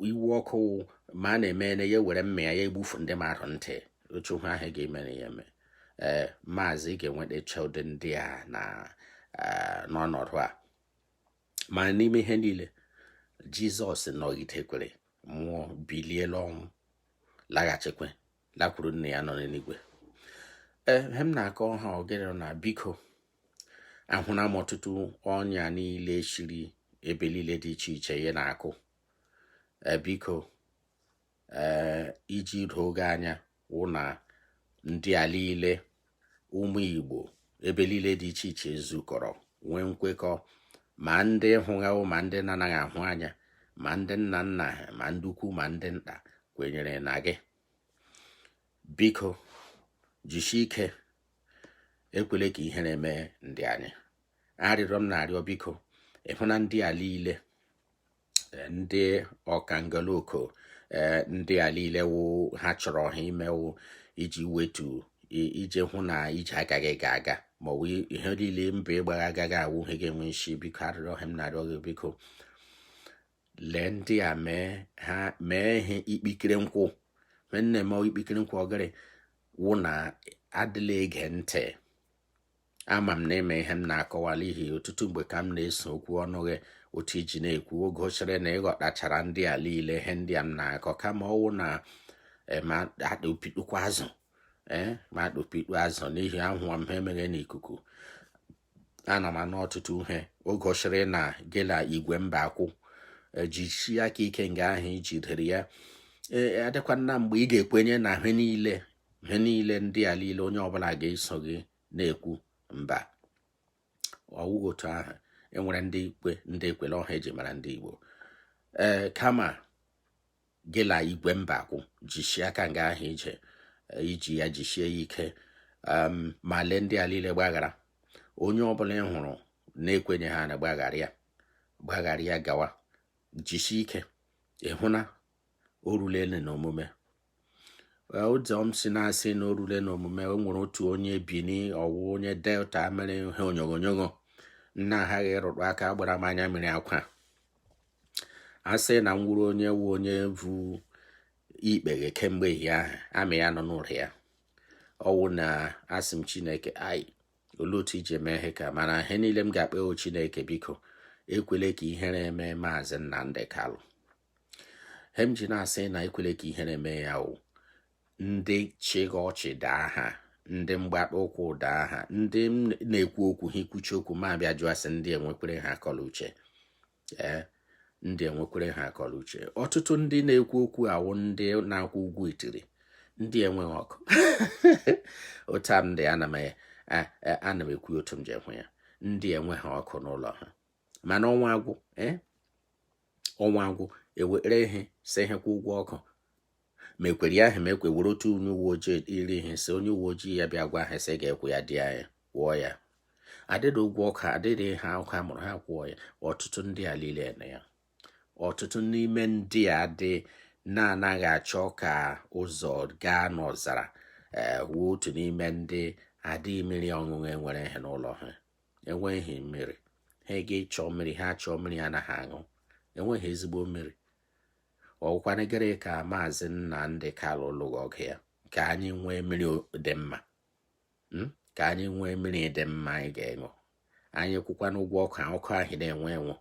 iwe ọkụ ma a na-eme na ya were mma ya ya egbufu ndị mmadụ ntị otu ha ahụ ga-eme na ya eme. Ee, maazị, ị ga-enwetacha ụdị ndị a na n'ọnọdụ a. Ma n'ime ihe niile, Jizọs nọgidekwere nwụọ, biliela ọnwụ, laghachikwe lakwuru nna ya nọ n'eluigwe. Ee, ihe m na-akọ ha ogere na biko, ahụna m ọtụtụ ọnya niile shiri ebe niile dị iche iche ya na-akụ. Ee, biko, ee, iji doo gị anya wụ na ndị a niile, ụmụ Igbo ebe niile dị iche iche zukọrọ nwee nkwekọ, ma ndị hụghawo ma ndị na-anaghị ahụ anya, ma ndị nna nna ha, ma ndị ukwu ma ndị nta, kwenyere na gị. Biko, jisie ike, ekwele ka ihere mee ndị anyị. Arịrịọ m na-arịọ, biko, ịhụ na ndị a niile, ndị ọkangaloko, ndị a niile wụ ha chọrọ ha imewu iji wetu ije hụ na ije agaghị ga aga, ma ọ bụ ihe niile mba ịgbagha agaghị awụ ihe ga-enwe isi. Biko, arịrịọ ha m na-arịọ gị, biko, lee ndị a, mee ha, mee ihe ikpikere nkwụ mee nne m ikpikere nkwụ ọgịrị wụ na adịla ege ntị. Ama m na ime ihe m na-akọwa n'ihi ọtụtụ mgbe ka m na-eso okwu ọnụ gị otu iji na-ekwu oge ochere na ịghọtachara ndị a niile ihe ndị a m na-akọ, kama ọwụ na ma akpụpikpukwa azụ, ee, ma akpụpikpu azụ n'ihi ahụwa m ha emeghe n'ikuku. Ana m anụ ọtụtụ ihe oge ochere na gị na igwe mba akwụ jisie aka ike nga ahụ ijidere ya. Ee, adịkwa na mgbe ị ga-ekwenye na ihe niile ndị a niile onye ọbụla ga-eso gị na-ekwu. Mba, ọwụghị otu ahụ. Enwere ndị ikwe, ndị ekwele ọha eji mara ndị Igbo. Ee, kama gị la igwe mba akwụ, jisie aka nga ahụ ije iji ya, jisie ya ike, ma lee ndị a niile, gbaghara onye ọbụla ị hụrụ na-ekwenye ha na gbaghara ya, gbaghara ya, gawa, jisie ike. Ịhụ na o rulele n'omume ụzọ m si na-asị na o rule n'omume. O nwere otu onye Bini, ọwụ onye Delta, mere ihe onyonyo nna aghaghị ịrụrụ aka gbara m anya mmiri akwa. A sị na m wuru onye wu onye vu ikpeghe kemgbe ehihie ahụ amị ya nọ n'ụlọ ya, ọwụ na asị m, "Chineke ai, olee otu iji eme ihe?" Ka mana ihe niile m ga-akpe o, Chineke, biko, ekwele ka ihere eme Maazị Nnamdi Kalụ. He m ji na-asị na ekwele ka ihere mee ya o, ndị chịga ọchị daa ha, ndị mgbata ụkwụ daa ha, ndị m na-ekwu okwu ha ikwuchi okwu ma abịa jụọ asị, ndị enwekwere ha akọla uche. Ee, ndị enwekwere ha akọla uche. Ọtụtụ ndị na-ekwu okwu awụ ndị na-akwụ ụgwọ itiri, ndị enweghị ọkụ. Otu a m dị, ana m ekwu otu m ji hụ ya. Ndị enweghị ọkụ n'ụlọ ha, mana ọnwa agwụ, ee, ọnwa agwụ, ewere ihe si ihe kwụ ụgwọ ọkụ, ma ekwere ya ahụ, ma ekwe were otu onye uwe ojii iri ihe si onye uwe ojii ya bịa gwa ha sị ga-ekwu ya dị anya kwụọ ya adịrị ụgwọ ọkụ, adịrị ha ọkụ a mụrụ ha kwụọ ya. Ọtụtụ ndị a niile na ya, ọtụtụ n'ime ndị a dị na-anaghị achọ ka ụzọ gaa n'ọzara. Ee, wuo otu n'ime ndị adịghị mmiri ọṅụṅụ enwere ihe n'ụlọ ha, enweghị mmiri ha ga-ịchọ mmiri, ha chọọ mmiri anaghị aṅụ, enweghị ezigbo mmiri. Ọgwụkwana gịrị ka Maazị Nnamdi Kalụ lụrụ ọgụ ya? Ka anyị nwee mmiri dị mma, ka anyị nwee mmiri dị mma anyị ga-eṅụ, anyị kwụkwana ụgwọ ọkụ, ọkụ ahụ na-enwe enwu.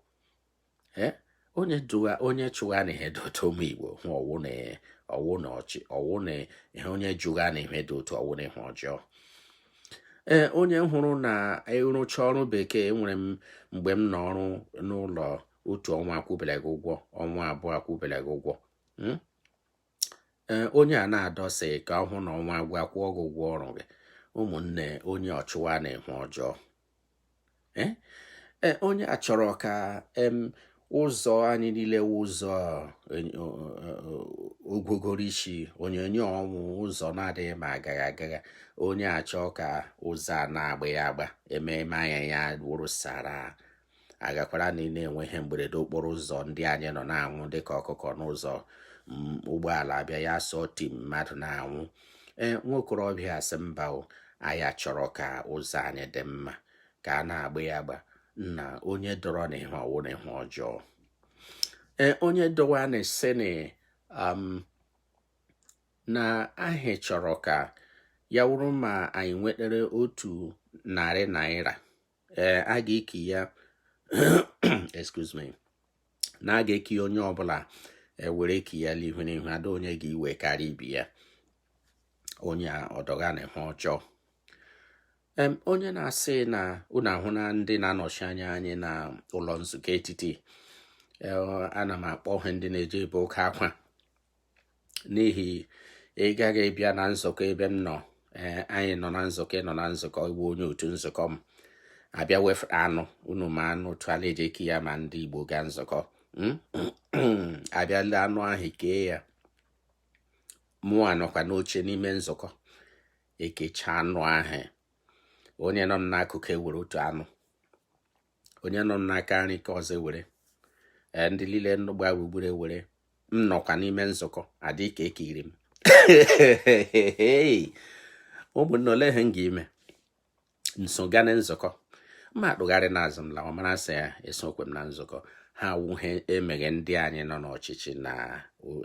Ee, onye dụga onye chụga na ihe dị otu, ụmụ Igbo hụ ọwụ na ọwụ na ọchị, ọwụ na ihe onye jụga na ihe dị otu, ọwụ na ihe ọjọọ. Ee, onye hụrụ na ịrụcha ọrụ bekee, enwere m mgbe m nọ ọrụ n'ụlọ otu ọnwa akwụbere gị ụgwọ, ọnwa 2 akwụbere gị ụgwọ. Ee, onye a na-adọsị ka ọ hụ na ọnwa agwụ akwụọ gị ụgwọ ọrụ gị. Ụmụnne, onye ọchụwa na ihe ọjọọ. Ee, onye a chọrọ ka em ụzọ anyị niile wụ ụzọ ogwogoro isi onyonyo ọnwụ, ụzọ na-adịghị ma agaghị agagha. Onye achọ ka ụzọ a na-agba ya agba ememe anya ya wụrụ sara agakwara na ị na-enwe ihe mberede okporo ụzọ, ndị anyị nọ na-anwụ dịka ọkụkọ n'ụzọ. Ụgbọala abịa ya sọ tim, mmadụ na-anwụ. Ee, nwokorobịa asị mba o, anyị chọrọ ka ụzọ anyị dị mma, ka a na-agba ya agba. Na onye dọrọ na ihe ọwụ na ihe ọjọọ. Ee, onye dọwa na-esi na na ahị chọrọ ka ya wụrụ ma anyị nwetara ₦100, ee, a ga-eki ya, excuse me, na a ga-eki onye ọbụla ewere eki ya n'ihu n'ihu, ada onye ga-iwe karịa ibi ya. Onye a ọdọga na ihe ọjọọ. Onye na-asị na unu ahụ na ndị na-anọchi anya anyị na ụlọ nzukọ etiti, ana m akpọ ha ndị na-eje ebe oke akwa, n'ihi ị gaghị bịa na nzukọ ebe m nọ. Ee, anyị nọ na nzukọ, ị nọ na nzukọ, iwu onye otu nzukọ m abịa wefere anụ unu, ma anụ otu a na-eji eke ya ma ndị Igbo gaa nzukọ, abịa lee anụ ahụ, kee ya. Mụ anọkwa n'oche n'ime nzukọ, ekecha anụ ahụ, onye nọ m n'akụkụ ewere otu anụ, onye nọ m n'aka nri ka ọzọ ewere, ee, ndị niile gba gburugburu ewere. M nọkwa n'ime nzukọ, adị ka ekiri m. Ụmụnne, ole ihe m ga-ime nso gaa na nzukọ mma akpụgharị n'azụ m lawa, mara sị ya esokwe m na nzukọ ha awụhe emeghe. Ndị anyị nọ n'ọchịchị na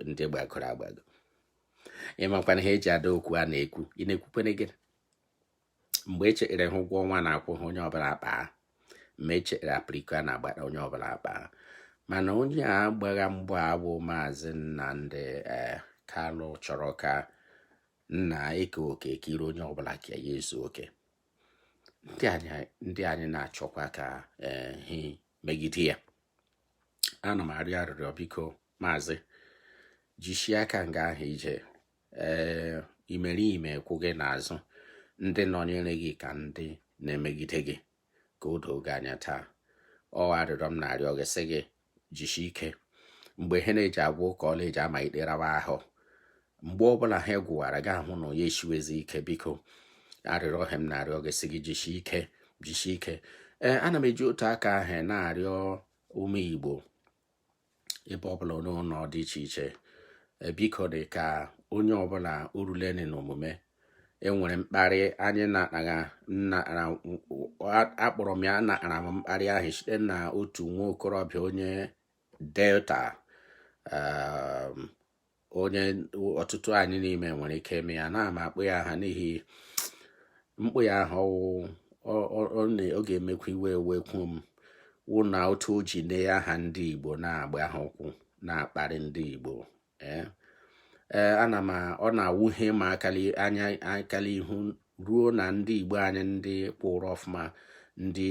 ndị gbagoro agbago, ịmakwana ihe eji ada okwu a na-ekwu, ị na-ekwukwene gịnị? Mgbe e chere ha ụgwọ ọnwa na-akwụ ha, onye ọbụla akpa. Mgbe e chere apiriko a na-agbata, onye ọbụla akpa. Mana onye a gbagha mgbọ awụ Maazị Nnamdi Kalụ chọrọ ka nna eke oke kiri onye ọbụla ka ya ezu oke. Ndị anyị na-achọkwa ka hi megide ya. Ana m arịọ arịrịọ, biko, maazị, jisie aka nga ahụ ije. Ee, imerime kwụ gị n'azụ, ndị nọnyere gị ka ndị na-emegide gị, ka o doo gị anya taa. Ọ arịrịọ m na-arịọ gị, sị gị jisie ike. Mgbe ihe na-eji agwa ụka ọla eji ama ikpe rawa ahụ, mgbe ọbụla ha gwụwara gị ahụ na ya eshiwezi ike, biko, arịrịọ ha m na-arịọ gị, sị gị jisie ike, jisie ike. Ee, ana m eji otu aka ahụ na-arịọ ụmụ Igbo ebe ọbụla n'ụlọ dị iche iche, biko, dị ka onye ọbụla uruleni n'omume enwere mkparị anyị na-agha nna akpọrọ m ya, anara m mkparị ahụ site na otu nwa okorobịa onye Delta, onye ọtụtụ anyị n'ime nwere ike ime ya na ama akpụ ya aha, n'ihi mkpụ ya ahụ ọ ga-emekwa iwe wekwu m wụ na otu o ji nee aha ndị Igbo na-agba ha ụkwụ, na-akparị ndị Igbo. Ee, ana m ọ na-awụhe ma akali anya akali ihu ruo na ndị Igbo anyị, ndị kwụrụ ọfụma, ndị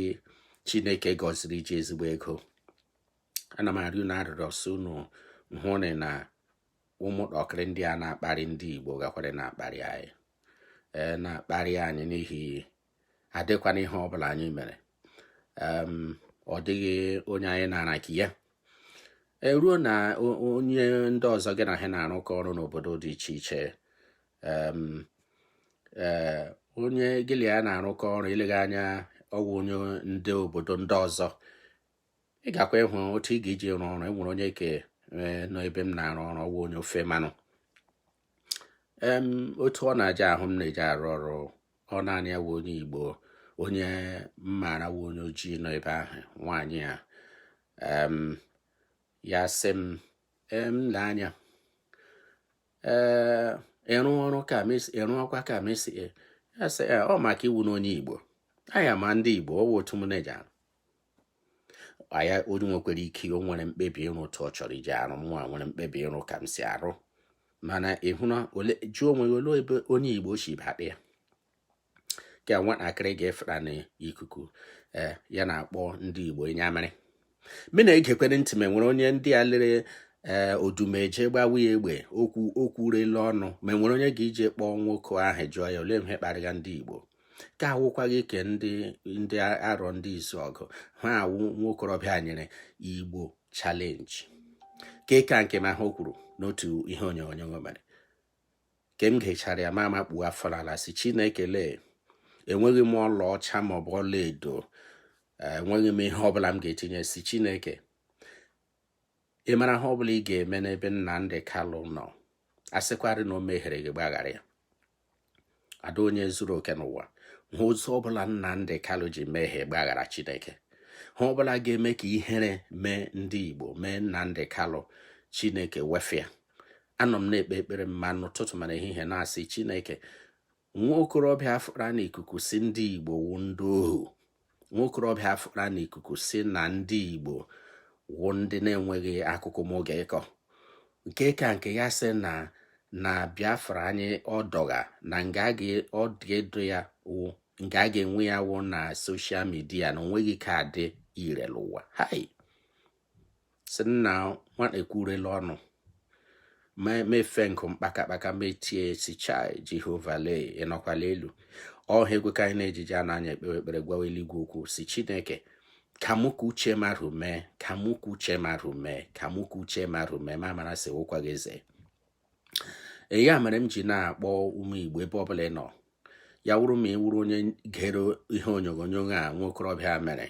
Chineke gọziri ji ezigbo ego. Ana m arịọ unu arịrịọ, sị unu hụ na ụmụntakịrị ndị a na-akparị ndị Igbo gakwara na-akparị anyị, ee, na-akparị anyị, n'ihi adịkwana ihe ọbụla anyị mere. Ọ dịghị onye anyị nara ka ya eruo na onye ndị ọzọ gị na ha na-arụkọ ọrụ n'obodo dị iche iche. Ee, onye gịlị ya na-arụkọ ọrụ, eleghị anya ọwụ onye ndị obodo ndị ọzọ, ị gakwa ịhụ otu ị ga-eji rụọ ọrụ. Enwere onye ke nọ ebe m na-arụ ọrụ, ọwụ onye ofe mmanụ. Otu ọ na-aja ahụ m na-eji arụ ọrụ, ọ naanị ya wụ onye Igbo, onye mara wụ onye ojii nọ ebe ahụ. Nwaanyị a, ya sị m, m lee anya, ee, ịrụ ọrụ ka ịrụ ọkwa ka mesi ya sị, ọ maka iwu na onye Igbo anyị ama ndị Igbo, ọ wụ otu m na-eji arụ anya. Onye nwekwara ike, o nwere mkpebi ịrụ otu ọ chọrọ iji arụ, mụnwa nwere mkpebi ịrụ ka m si arụ. Mana ịhụ na ole jụọ onwe ya, ole ebe onye Igbo si bata ya ka nwatakịrị ga-efere n'ikuku, ee, ya na-akpọ ndị Igbo ịnyamịrị. M na-egekwere ntị ma enwere onye ndị a lere, ee, odumeje gbawa ya egbe, okwu okwu relu ọnụ, ma enwere onye ga-ije kpọọ nwoke ahụ jụọ ya ole ihe kparịga ndị Igbo, ka awụkwaghị ke ndị arọ ndị izu ọgụ ha awụ. Nwokorobịa nyere Igbo challenge ka ịka nke ma ha o kwuru n'otu ihe onyonyo mere ke m gechara ya, ma amakpuo afọ n'ala, si Chineke lee, enweghị m ọlaọcha maọbụ ọlaedo, enweghị m ihe ọbụla m ga-etinye. Si Chineke, ị mara ihe ọbụla ị ga-eme n'ebe Nnamdi Kalụ nọ, asịkwarị na o mehiere gị, gbaghara ya. Ada onye zuru oke n'ụwa. Hụ ụzọ ọbụla Nnamdi Kalụ ji mehie, gbaghara Chineke. Ha ọbụla ga-eme ka ihere mee ndị Igbo, mee Nnamdi Kalụ, Chineke wefịa. Anọ m na-ekpe ekpere ma n'ụtụtụ ma n'ehihie, na-asị Chineke, nwa okorobịa fụra n'ikuku si ndị Igbo wụ ndị ohu, nwa okorobịa fụra n'ikuku si na ndị Igbo wụ ndị na-enweghị akụkọ m oge ịkọ, nke ka nke ya sị na Biafra anyị ọdọga na nga ọ ga-edo ya wụ nke a ga-enwe ya wụ na social media, na onweghị ka adị ire n'ụwa. Hai, sị nna nwata ekwurela ọnụ mefe nkụ mkpakakpaka metie si, chai, Jehova, lee, ị nọkwala elu ọha egwe ka anyị na-ejije a na-anya ekpere ekpere gwawa eluigwe okwu, si Chineke, ka mụ ka uche mmadụ mee, ka mụ ka uche mmadụ mee, ka mụ ka uche mmadụ mee, ma mara sị wụkwa gị eze. Ya mere m ji na-akpọ ụmụ Igbo, ebe ọbụla ị nọ, ya wụrụ ma ị wụrụ onye gere ihe onyonyo a nwa okorobịa mere,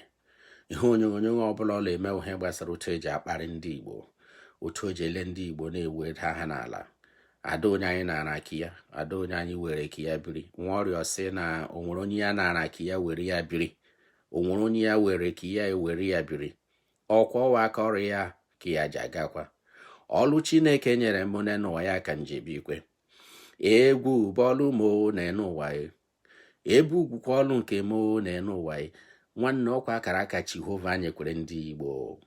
ihe onyonyo ọbụla ọ na-eme, ihe gbasara otu eji akparị ndị Igbo, otu o ji ele ndị Igbo na-eweda ha n'ala. Ada onye anyị nara aka ya, ada onye anyị were ka ya biri nwa ọrịa, sị na o nwere onye ya nara aka ya were ya biri, o nwere onye ya were ka ya ewere ya biri. Ọkwa ọwa aka ọrụ ya ka ya ji agakwa ọlụ Chineke nyere m n'ụwa ya ka njebikwe egwu bọọlụ mo n'ụwa ya, ebe ugwukwa ọlụ nke mo n'ụwa ya. Nwanne, ọkwa akara aka Jehova nyekwere ndị Igbo,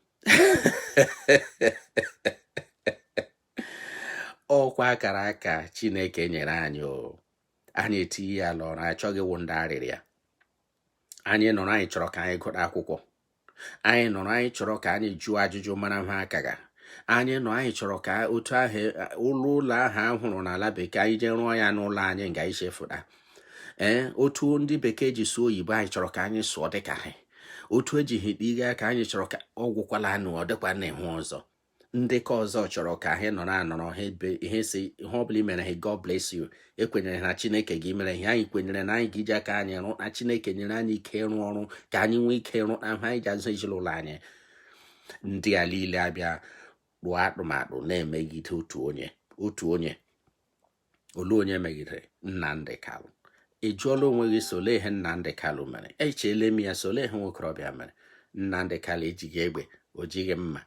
ọkwa akara aka Chineke nyere anyị o, anyị etinye ya n'ọrụ. Achọghị wụ ndị arịrịa. Anyị nọrọ, anyị chọrọ ka anyị gụrụ akwụkwọ. Anyị nọrọ, anyị chọrọ ka anyị jụọ ajụjụ, mara ha akaga. Anyị nọ, anyị chọrọ ka otu ahụ ụlọ ahụ a hụrụ n'ala bekee, anyị jee rụọ ya n'ụlọ anyị nga ichefuta. Ee, otu ndị bekee ji sụọ oyibo, anyị chọrọ ka anyị sụọ dịka ha. Otu ejighị ikpe aka, anyị chọrọ ka ọ gwụkwala anụ ọ dịkwa na-ehụ ọzọ. Ndị ka ọzọ chọrọ ka ha nọrọ anọrọ ha ebe ihe si ihe ọbụla i mere ha, God bless you. Ekwenyere na Chineke gị mere ihe. Anyị kwenyere na anyị ga-eji aka anyị rụ na Chineke nyere anyị ike ịrụ ọrụ ka anyị nwee ike ịrụ ahụ anyị ji azụ ezinụlọ anyị. Ndị a niile abịa rụọ atụmatụ na-emegide otu onye, otu onye. Olee onye megidere Nnamdi Kalụ? Ị jụọla onwe gị sị, olee ihe Nnamdi Kalụ mere? Echeela m ya sị, olee ihe nwokorobịa mere? Nnamdi Kalụ ejighị egbe, o jighị mma,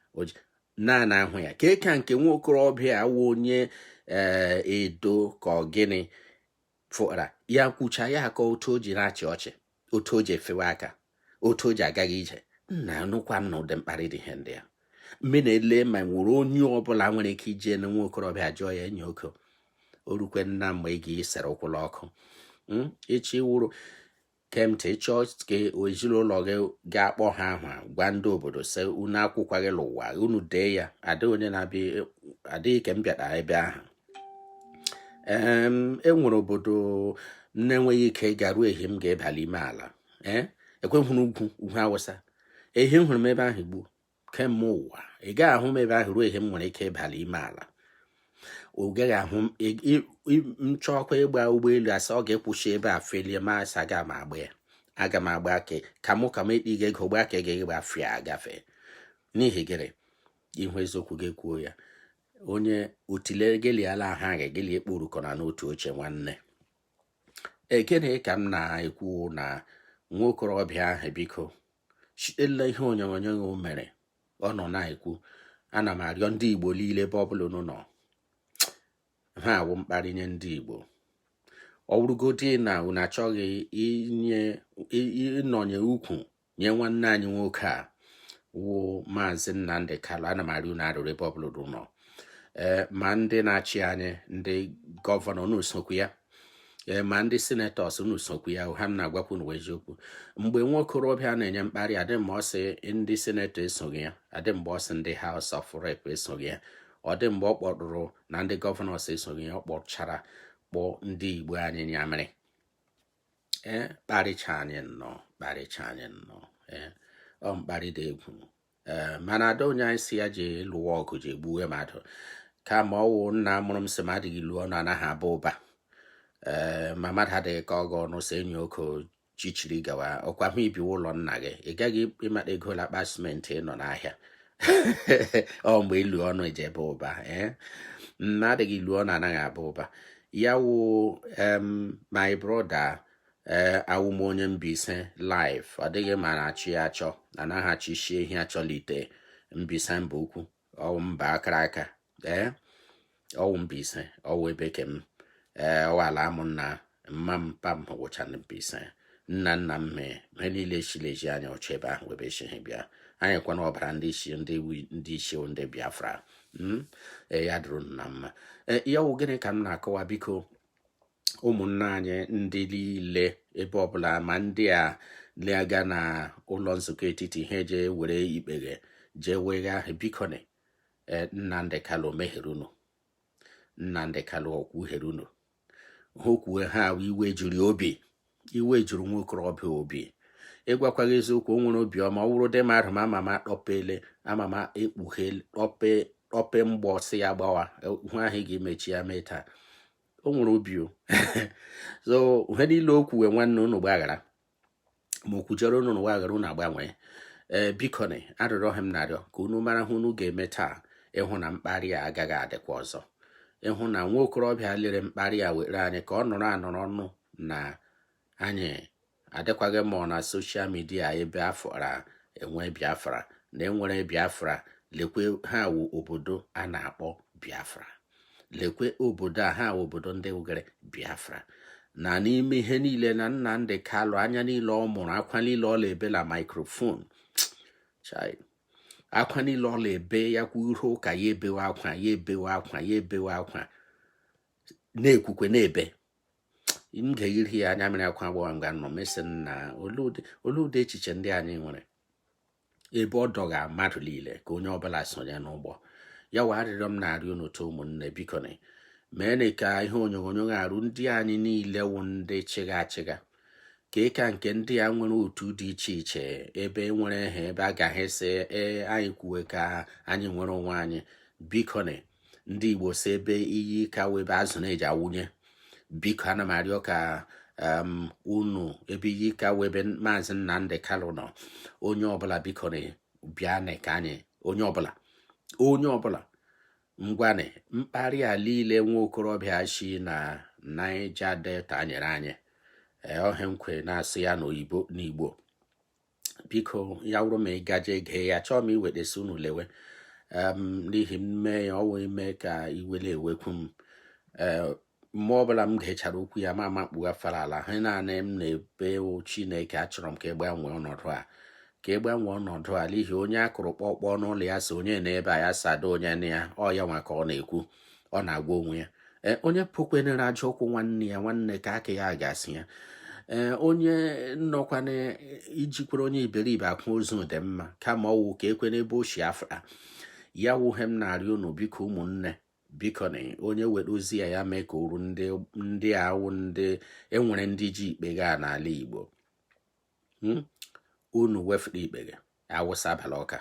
naanị ahụ ya ka ka nke nwa okorobịa awụ onye ee Edo ka ọ gịnị fụra ya kwucha ya akọ otu o ji na-achị ọchị, otu o ji efewe aka, otu o ji agaghị ije. Nna, nụkwa m na ụdị mkparị dị ihe ndị a mme na-ele ma nwere onye ọbụla nwere ike ije na nwa okorobịa jụọ ya, enyi oke o rukwe nna mgbe ị ga-esere ụkwụla ọkụ echi wụrụ kemte ịchọ ka ezinụlọ gị ga-akpọ ha ahụ, gwa ndị obodo sị unu akwụkwaghị n'ụwa unu dee ya. Adịghị onye na-abịa, adịghị ka m bịara ebe ahụ. E nwere obodo m na-enweghị ike ịga ruo ehi m ga-ebali ime ala. Ee, ekwe hụrụ ugwu ugwu Awụsa, ehi m hụrụ m ebe ahụ gbuo kemgbe ụwa. Ị gaghị ahụ m ebe ahụ ruo ehi m nwere ike ịbali ime ala. Ọ gaghị ahụ m. M chọọkwa ịgba ụgbọelu, asị ọ ga-ekwuchi ebe a felie, ma asị aga m agba ya, aga m agba aka ka mụ ka m ekpiga ego gba aka ga-egba fịa agafe. N'ihi gịnị? Ihu eziokwu ga-ekwuo ya, onye otile geliala ahụ aga geli ekporukọna n'otu oche. Nwanne, ekene ka m na-ekwu na nwa okorobịa ahụ, biko, sitela ihe onyonyo o mere ọ nọ na-ekwu, ana m arịọ ndị Igbo niile, ebe ọbụla unu nọ, ha awụ mkparị nye ndị Igbo. Ọ bụrụgodị na unu achọghị inye ịnọnye ukwu nye nwanne anyị nwoke a wụ Maazị Nnamdi Kalụ, ana m arịọ unu arịrịọ, ebe ọbụla unu nọ, ee, ma ndị na-achị anyị, ndị governor, unu sokwu ya, ee, ma ndị senators, unu sokwu ya. Ha m na-agwakwu unu eziokwu. Mgbe nwa okorobịa na-enye mkparị, adị mgbe ọ sị ndị senator esoghị ya, adị mgbe ọ sị ndị House of Rep esoghị ya, ọ dị mgbe ọ kpọtụrụ na ndị governors esoghị ya. Ọ kpọchara kpọọ ndị Igbo anyị nyamịrị, ee, kparịcha anyị nnọọ, kparịcha anyị nnọọ. Ee, ọ mkparị dị egwu. Ee, mana ada onye anyị si ya ji lụwa ọgụ, ji egbuwe mmadụ, kama ọwụ nna mụrụ m sị m adịghị lụọ ọnụ anaghị aba ụba. Ee, ma mmadụ adịghị ka ọgọ ọnụ sị enyi oko chichiri gawa ọkwa hụ ibiwe ụlọ nna gị, ị gaghị ịmata ego lakpa simenti nọ n'ahịa. Ọ mgbe ilu ọnụ eji ebe ụba. Ee, mma adịghị ilu ọnụ anaghị aba ụba. Ya wụ, my brother, Ee, awụ m onye Mbaise live. Ọ dịghị ma na-achị ya achọ, anaghị achị isi ehi achọlite. Mbaise mba ukwu, ọwụ mba akara aka. Ee, ọwụ Mbaise, ọwụ ebe ke m. Ee, ọwụ ala amụ nna mma m pa m wụcha na Mbaise. Nna nna m mee ihe niile chileji anya ọchụ ebe ahụ ebe esi ha bịa. Anyị kwana ọbara ndị isi ndị isi ndị Biafra. Ee, ya dụrụ na mma. Ee, ya wụ gịnị ka m na-akọwa? Biko, ụmụnne anyị ndị niile ebe ọbụla, ma ndị a na-aga na ụlọ nzukọ etiti ha jee were ikpeghe jee wegha ahụ, biko ni. Ee, Nnamdi Kanu meghere unu, Nnamdi Kanu ọkwughere unu. Ha kwuo ha awụ iwe juru obi, iwe juru nwa okorobịa obi. Ịgwakwaghị eziokwu, o nwere obiọma. Ọ wụrụ dị mmadụ ma ama m akpọpele ama m ekpughe kpọpe kpọpe mgbọ si ya gbawa hụ ahụ ị ga-emechi ya mee taa. O nwere obi o. So ihe niile o kwuwe, nwanne, unu gbaghara ma o kwujere unu gbaghara, unu agbanwe. Ee, biko ni, arịrịọ ha m na-arịọ ka unu mara hụ unu ga-eme taa ịhụ na mkparị a agaghị adịkwa ọzọ, ịhụ na nwa okorobịa lere mkparị a were anyị ka ọ nọrọ anọrọ ọnụ na anyị adịkwaghị ma ọ na social media ebe afọra enwe Biafra na enwere Biafra. Lekwe ha wụ obodo a na-akpọ Biafra, lekwe obodo a ha wụ obodo ndị wugere Biafra. Na n'ime ihe niile na Nnamdi Kanu, anya niile ọ mụrụ, akwa niile ọ na-ebe na microphone, chai, akwa niile ọ na-ebe ya kwa ihe ụka ya ebewe akwa, ya ebewe akwa, ya ebewe akwa, na-ekwukwe na-ebe m ga-eyiri ya anya mmiri akwa agbawa nga nọ mesị na olee ụdị echiche ndị anyị nwere ebe ọ dọga mmadụ niile ka onye ọbụla sonye n'ụgbọ ya. Wa arịrịọ m na-arịọ unu too, ụmụnne, biko ni, mee ka ihe onyonyo arụ ndị anyị niile wụ ndị chịga achịga ka ịka nke ndị a nwere otu dị iche iche ebe nwere ha ebe agaghị sị ee anyị kwuwe ka anyị nwere onwe anyị. Biko ni, ndị Igbo si ebe iyi ka wee ebe azụ na-eji awụnye. Biko, ana m arịọ ka unu ebe iyi ka wee ebe Maazị Nnamdi Kanu nọ, onye ọbụla, biko ni, bịa ka anyị onye ọbụla, onye ọbụla ngwanị mkparị a niile nwa okorobịa shi na Niger Delta nyere anyị. Ee, ọhịa nkwe na-asụ ya n'oyibo n'Igbo. Biko, ya wụrụ ma ị gaje gee ya, chọọ m iwetasi unu lewe n'ihi mme ya ọwụ ime ka iwele ewekwu m. Ee, mgbe ọbụla m gechara okwu ya ma amakpugafara ala ha naanị m na-ebe Chineke, achọrọ m ka ị gbanwee ọnọdụ a, ka ị gbanwee ọnọdụ a, n'ihi onye akụrụ kpọkpọ n'ụlọ ya so onye na ebe a ya sado onye na ya ọ ya nwa ka ọ na-ekwu, ọ na-agwa onwe ya. Ee, onye pokwenere aja ụkwụ nwanne ya, nwanne ka aka ya gasị ya. Ee, onye nnọkwana ijikwere onye iberibe akwa ozu dị mma kama ọwụ ka ekwe n'ebe o si afra ya. Wụ ihe m na-arịọ unu, biko, ụmụnne, biko na onye were ozi ya ya mee ka oru ndị awụ ndị enwere ndị ji ikpe gaa n'ala Igbo. Unu wefụta ikpe gị awụsa abala ọka,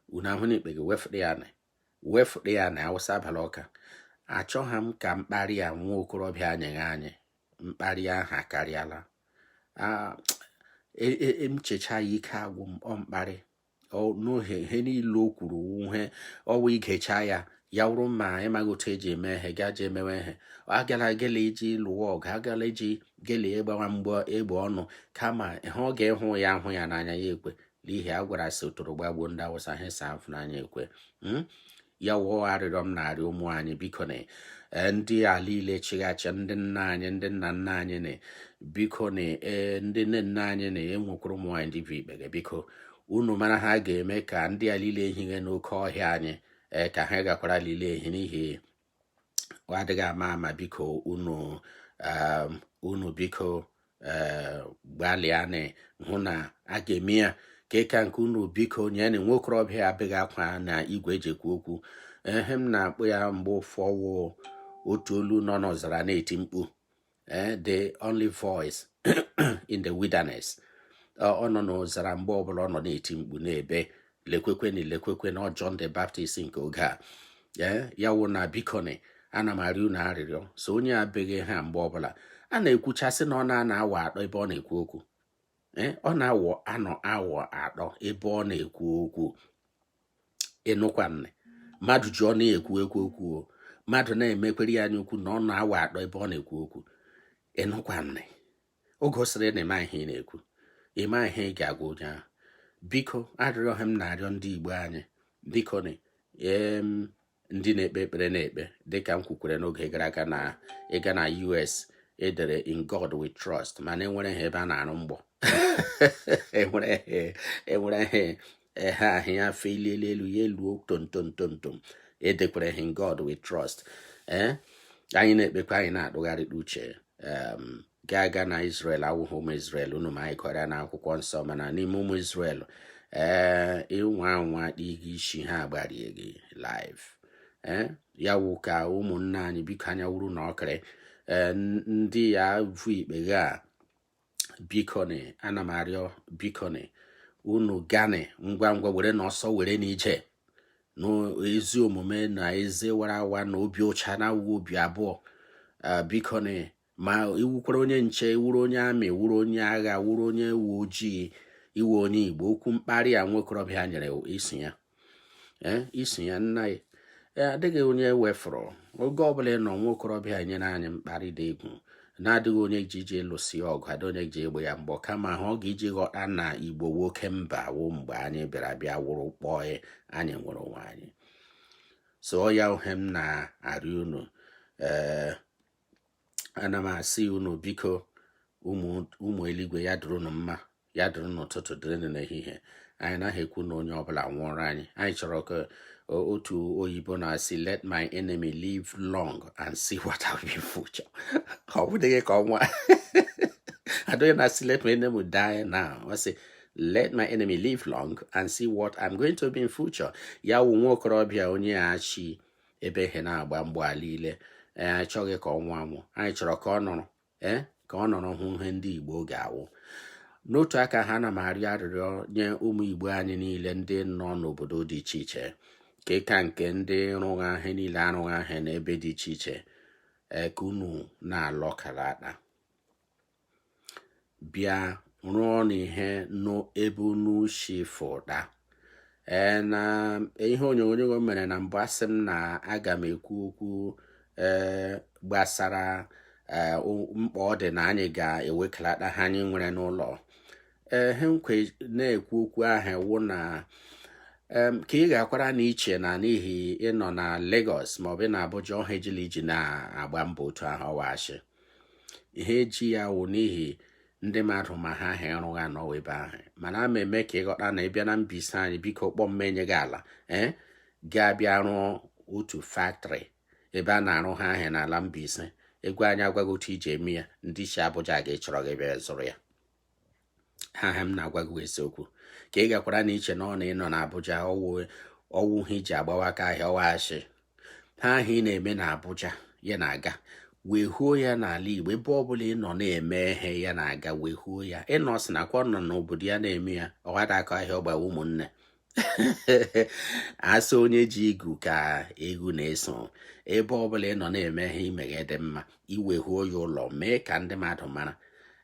unu ahụ na ikpe gị wefụta ya na wefụta ya na awụsa abala ọka. Achọghị m ka mkparị a nwa okorobịa anyeghe anyị mkparị ahụ akarịala. M checha ya, ike agwụ m. Ọ mkparị n'ohe ihe niile o kwuru ihe ọwụ igecha ya, ya wụrụ ma ịmaghị otu eji eme ihe gaa jee mewe ihe. Agala gele iji lụwa ọgụ, agala iji gele ịgbawa mgbọ egbe ọnụ, kama ihe ọ ga-ịhụ ya ahụ ya n'anya ya ekwe, n'ihi a gwara sị otoro gbagbuo ndị Awụsa ha sa afụ n'anya ekwe. Ya wụọ arịrịọ m na-arịọ ụmụ anyị, biko na ndị ala ile chighachi ndị nna anyị, ndị nna nna anyị na biko na ndị nne nna anyị na enwekwara ụmụ anyị ndị bụ ikpege. Biko, unu mara ha ga-eme ka ndị a niile ehighe n'oke ọhịa anyị, ee, ka ha gakwara lile ehi, n'ihi ọ adịghị ama ama. Biko, unu unu biko gbalịanị hụ na a ga-eme ya ka ịka nke unu. Biko, nye na nwa okorobịa abịghị akwa na igwe eji ekwu okwu. Ehe, m na-akpọ ya mgbe ụfọwụ otu olu nọ n'ọzara na-eti mkpu, the only voice in the wilderness. Ọ nọ n'ọzara mgbe ọbụla ọ nọ na-eti mkpu na-ebe lekwekwe na lekwekwe na John the Baptist nke oge a. Ee, ya wụ na bikoni, ana m arịọ unu arịrịọ so onye abịghị ha mgbe ọbụla a na-ekwuchasị na ọ na-ana awa atọ ebe ọ na-ekwu okwu. Ee, ọ na-awọ anọ awọ atọ ebe ọ na-ekwu okwu. Ịnụkwanne mmadụ ji ọ na-ekwu ekwu okwu o, mmadụ na-emekwere ya anya ukwu na ọ na-awa atọ ebe ọ na-ekwu okwu. Ịnụkwanne O gosiri na ịma ihe ị na-ekwu, ịma ihe ị ga-agwa onye ahụ. Biko, arịrịọ m na-arịọ ndị Igbo anyị, biko ni, ndị na-ekpe ekpere na-ekpe, dịka m kwukwere n'oge gara aga na ịga na US edere "In God We Trust", mana enwere ha ebe a na-arụ mgbọ, enwere ha ehe ahụ ya felie elu ya eluo tom tom tom tom, edekwere ha "In God We Trust". Ee, anyị na-ekpekwa, anyị na-atụgharịta uche. Gaa aga na Israel awụghị ụmụ Israel unu ma anyị kọrọ na akwụkwọ nsọ, mana n'ime ụmụ Israel, ee, ịnwa anwa ịga isi ha agbarie gị live. Ee, ya wụ ka ụmụnne anyị, biko, anya wuru na ọkịrị, ee, ndị ya vu ikpeghe a, bikoni, ana m arịọ, bikoni, unu gani ngwa ngwa were n'ọsọ were n'ije n'ezi omume na eze wara awa na obi ụcha na awụghị obi abụọ. Bikoni, ma iwukwara onye nche, wuru onye amị, wuru onye agha, wuru onye uwe ojii, iwe onye Igbo, okwu mkparị a nwokorobịa nyere isi ya, ee, isi ya nna ya, ee, adịghị onye wefụrụ. Oge ọbụla ị nọ, nwokorobịa nyere anyị mkparị dị egwu na-adịghị onye ji ije lụsị ya ọgụ, adị onye ji egbe ya mgbọ, kama ha ọ ga-iji ghọta na Igbo nwoke mba wụ mgbe anyị bịara bịa wụrụ kpọọ anyị nwere onwe anyị. So ya ohe m na-arịọ unu. Ee, ana m asị unu, biko, ụmụ ụmụ eluigwe, ya dịrị unu mma, ya dịrị n'ụtụtụ, dịrị n'ehihie. Anyị naghị ekwu na onye ọbụla nwụọrọ anyị. Anyị chọrọ ka otu oyibo na-asị, "Let my enemy live long and see what I will be in future." Ọ bụdịghị ka ọnwa adịghị na-asị, "Let my enemy die now." Ọ sị, "Let my enemy live long and see what I'm going to be in future." Ya wụ nwa okorobịa onye achị ebe ihe na-agba mgbọ niile, ee, anyị chọghị ka ọ nwụọ anwụ. Anyị chọrọ ka ọ nọrọ, ee, ka ọ nọrọ hụ ihe ndị Igbo ga-awụ. N'otu aka ha, na m arịọ arịrịọ nye ụmụ Igbo anyị niile ndị nọ n'obodo dị iche iche, nke ka nke ndị rụgha ahịa niile, arụgha ahịa n'ebe dị iche iche, ee, ka unu na-alọkara akpa bịa rụọ n'ihe n'ebe unu si fụta. Ee, na ihe onyonyo mere na mbụ, asị m na aga m ekwu okwu, ee, gbasara, ee, mkpa ọ dị na anyị ga-ewekalata ha anyị nwere n'ụlọ. Ee, he nkwe na-ekwu okwu ahụ wụ na ka ị ga-akwara na iche na n'ihi ịnọ na Lagos maọbụ na Abuja, ọha ejila iji na-agba mbọ otu ahụ ọwachi ihe eji ya wụ n'ihi ndị mmadụ ma ha ahụ ịrụgha nọwa ebe ahụ. Mana ama eme ka ịghọta na ịbịa na Mbaise anyị, biko, kpọọ mmenye gị ala, ee, ga-abịa rụọ otu factory ebe a na-arụ ha ahịa n'ala Mbaise. Egwu anyị agwaghị otu iji eme ya, ndị si Abuja ga-echọrọ gị bịa zụrụ ya. Ha ha m na-agwa gị eziokwu, ka ị gakwara na iche na ọ na ịnọ na Abuja ọwụ ọwụ ha iji agbawa aka ahịa ọwachi ha ahụ ị na-eme na Abuja ya na-aga wee huo ya n'ala Igbo. Ebe ọbụla ị nọ na-eme ihe ya na-aga wee huo ya, ịnọ sị nakwa ọ nọ n'obodo ya na-eme ya, ọghada aka ahịa ọgbawa. Ụmụnne, asị onye ji igu ka egwu na-eso. Ebe ọbụla ị nọ na-eme ihe imeghe dị mma, iwehuo ya ụlọ, mee ka ndị mmadụ mara.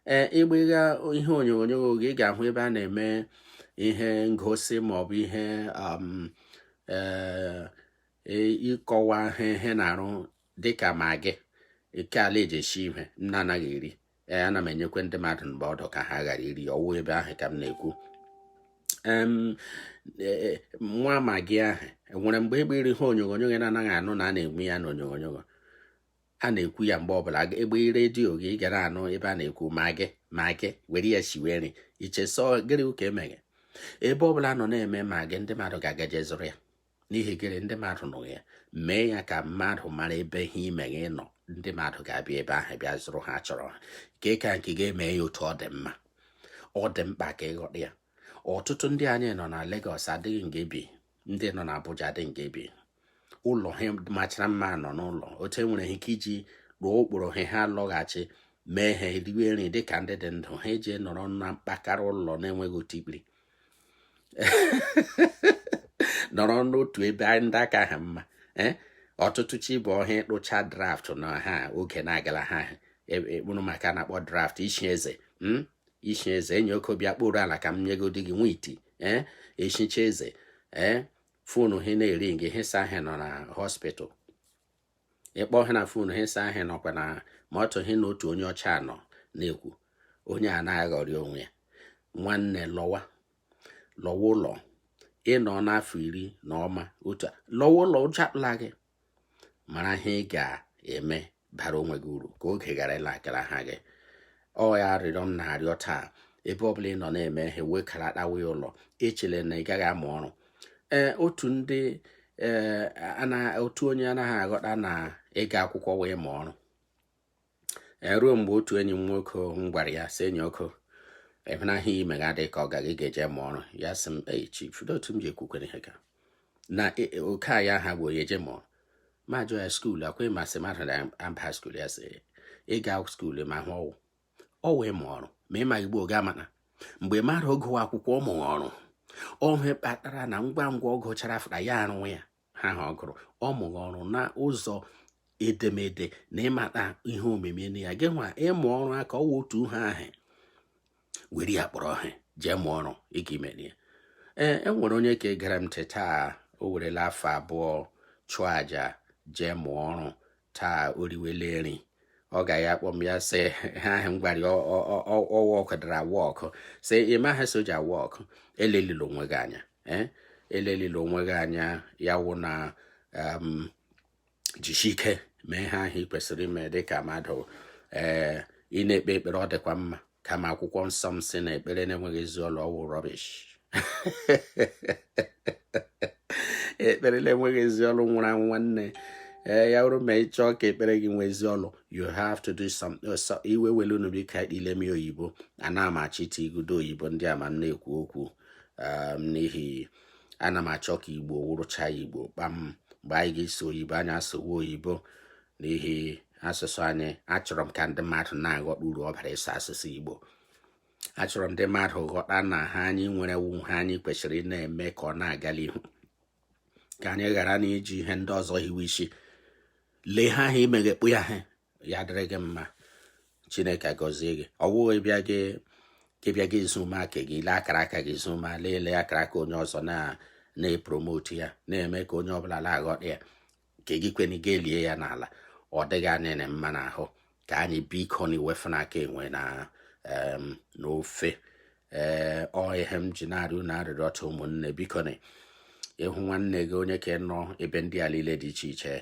Ee, ịgbịgha ihe onyonyo gị, ị ga-ahụ ebe a na-eme ihe ngosi maọbụ ihe ee, ịkọwa ihe ihe na-arụ, dịka Maggi nke ala eji esi ihe m na-anaghị eri. Ee, ana m enyekwe ndị mmadụ ndụmọdụ ka ha ghara iri ọwụ ebe ahụ ka m na-ekwu. Nwa Maggi ahụ enwere mgbe egbe iri ihe onyonyo gị na-anaghị anụ na a na-enwe ya n'onyonyo, a na-ekwu ya mgbe ọbụla. Egbe redio gị, ị gara anụ ebe a na-ekwu Maggi, Maggi, were ya siwe nri. Ichesọ gịnị ka emeghe ebe ọbụla nọ na-eme Maggi, ndị mmadụ ga-agaje zụrụ ya. N'ihi gịnị? Ndị mmadụ nụ ya. Mee ya ka mmadụ mara ebe ihe imeghe nọ, ndị mmadụ ga-abịa ebe ahụ bịa zụrụ ha chọrọ ha. Nke ka nke ga-eme ya otu ọ dị mma, ọ dị mkpa ka ịghọta ya. Ọtụtụ ndị anyị nọ na Lagos adịghị nga ebi, ndị nọ na Abuja adịghị nga ebi. Ụlọ ha machara mma nọ n'ụlọ otu enwere ike iji rụọ ụkpụrụ ha, ha lọghachi mee ha eriwe nri dịka ndị dị ndụ. Ha eji nọrọ na mkpakara ụlọ na-enweghị otu ikpiri, nọrọ n'otu ebe ndị aka ha mma. Ee, ọtụtụ chi bụ ọhịa ịkpụcha draft na ha oge na-agala ha ekpuru maka na-akpọ draft ishi eze, ishi eze enyi okobịa kpụrụ ala ka m nyegodi gị nwa iti. Ee, eshicha eze, ee, phone ha na-eri gị, hịsa ahịa nọ na hospital, ịkpọ ha na phone, hịsa ahịa nọkwa na ma otu ha na otu onye ọcha nọ na-ekwu. Onye a na-aghọrị onwe ya. Nwanne, lọwa, lọwa ụlọ. Ịnọ n'afọ 10 na ọma otu a, lọwa ụlọ. Ụjọ akpụla gị. Mara ihe ị ga-eme bara onwe gị uru, ka oge ghara ịla akara ha gị. Ọ ya arịrịọ m na-arịọ taa. Ebe ọbụla ị nọ na-eme ihe, wekaratawa ya ụlọ. Echele na ị gaghị amụ ọrụ. Ee, otu ndị ee ana otu onye anaghị aghọta na ịga akwụkwọ wee mụọ ọrụ. Ee, ruo mgbe otu enyi m nwoke m gwara ya sị, "Enyi ọkụ ebe ime ga dị ka ọ gaghị ga-eje mụọ ọrụ." Ya sị m, "Ei, chief, otu m ji ekwukwere ihe ka na oke a ya ha bụ onye eje mụọ." Ma jụọ ya, "School akwa ịmasị mmadụ na aba school?" Ya sị, "Ịga school ma hụ ọwụ ọ wee mụọ ọrụ ma ịma Igbo ga amana mgbe mmadụ gụwa akwụkwọ ọ mụrụ ọrụ ọhụ kpatara na ngwa ngwa ọ gụchara afụta ya arụ ya ha ha ọ gụrụ ọ mụrụ ọrụ na ụzọ edemede na ịmata ihe omimi na ya gị nwa ịmụ ọrụ aka ọwụ otu ihe ahụ were ya kpọrọ ha jee mụọ ọrụ ị ga ime ya." Ee, e nwere onye ka gara m ntị taa. O werela afọ 2 chụọ àjà jee mụọ ọrụ. Taa o riwele nri. Ọ ga ya akpọ m, ya sị ha ahụ m gwara ya ọwa ọkwadara work, sị ị maghị soja work. Elelila onwe gị anya. Ee, elelila onwe gị anya. Ya wụ na jisie ike mee ihe ahụ ị kwesịrị ime dịka mmadụ. Ee, ị na-ekpe ekpere, ọ dịkwa mma, kama akwụkwọ nsọ m sị na ekpere na-enweghị ezi ọlụ ọwụ rubbish. Ekpere na-enweghị ezi ọlụ nwụrụ anwụ, nwanne. Ee, ya bụrụ ma ị chọọ ka ekpere gị nwee ezi ọlụ, you have to do some iwe welu unu. Biko, ile m oyibo ana m achọ iti igudo oyibo ndị a ma m na-ekwu okwu, n'ihi ana m achọ ka Igbo wụrụcha Igbo kpam. Mgbe anyị ga-eso oyibo, anyị asụwa oyibo, n'ihi asụsụ anyị. Achọrọ m ka ndị mmadụ na-aghọta uru ọ bara ịsụ asụsụ Igbo. Achọrọ m ndị mmadụ ghọta na ha anyị nwere wu ha anyị kwesịrị ị na-eme ka ọ na-agala ihu, ka anyị ghara na iji ihe ndị ọzọ hiwe isi. Lee ha ahụ imeghekpu ya, ha ya dịrị gị mma. Chineke gọzie gị. Ọ wụghị bịa gị gị bịa gị zuma aka gị lee akara aka gị zuma lelee akara aka onye ọzọ na na-epromote ya, na-eme ka onye ọbụla na-aghọta ya ka gị kweni ga elie ya n'ala. Ọ dịghị anyị na mma n'ahụ. Ka anyị biko na iwefu n'aka enwe na n'ofe. Ee, ọ ihe m ji na-arịọ unu arịrịọ ọtụ, ụmụnne. Biko, na ịhụ nwanne gị onye ka nọ ebe ndị a niile dị iche iche,